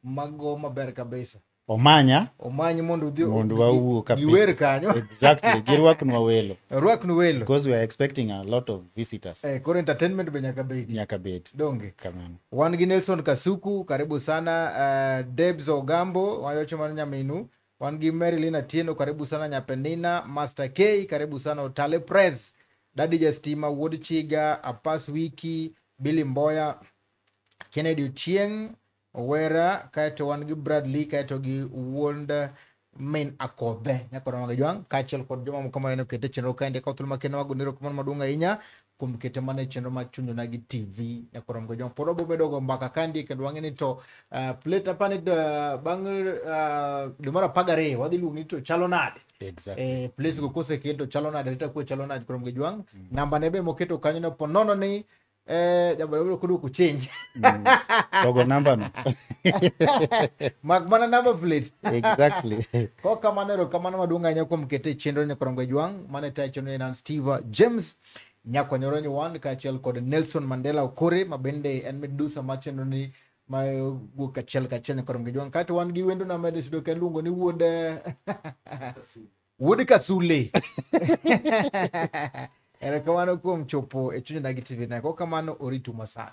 mago maber kabisa. Omanya Omany mondo udhi mondo wawuo kabisa. Giwer kanyo. Exactly. Girwaknwa welo. Rwaknu welo. Because we are expecting a lot of visitors. Koro entertainment be nyaka bedi. Nyaka bed. Donge. Kamano. Wan gi Nelson Kasuku, karibu sana. Debs Ogambo, wacho mano nyaminu. Wan gi Marilyn Atieno, karibu sana Nyapenina. Master K, karibu sana Otale Press. Daddy Justima, Wuod Chiga, Apas Wiki, Billy Mboya, Kennedy Ochieng, Owera, kaeto wan gi Bradley, kaeto gi Wuond Min Akodhe. Nyakoro mag Jwang', kaachiel kod joma moko ma en okete chenro kaendi ka thuolo makende mag oniro kamano maduong' ahinya kuom kete mana e chenro mar Chuny Onagi TV. Nyakoro mag Jwang', pod wabobedo go mbaka kandi kendo wang'e ni to plate apani bang' dwe mar 12 wadhi luongi ni to chalo nade? Exactly. Place go koseket to chalo nade, arita kwe chalo nade kuom Jwang'. Namba ne be moketo kanyo no po nono ni jaboda biro koduoko change. Togo namba no. Mak mana number plate. Exactly. Ko kamano, erokamano maduong' ahinya kuom kete e chenro Nyakorongo Jwang', mane tayo chenro en an Steve James Nyakwanyoro wan kaachiel kod Nelson Mandela Okore ma bende en midusa mar chenro ni ma wuok achiel kachiel Nyakorongo Jwang'. Kaeto wan gi wendo na mede studio ka iluongo ni wuod Kasule. Erokamano kuom chopo e chuny Onagi TV. Ko kamano oritu masaa.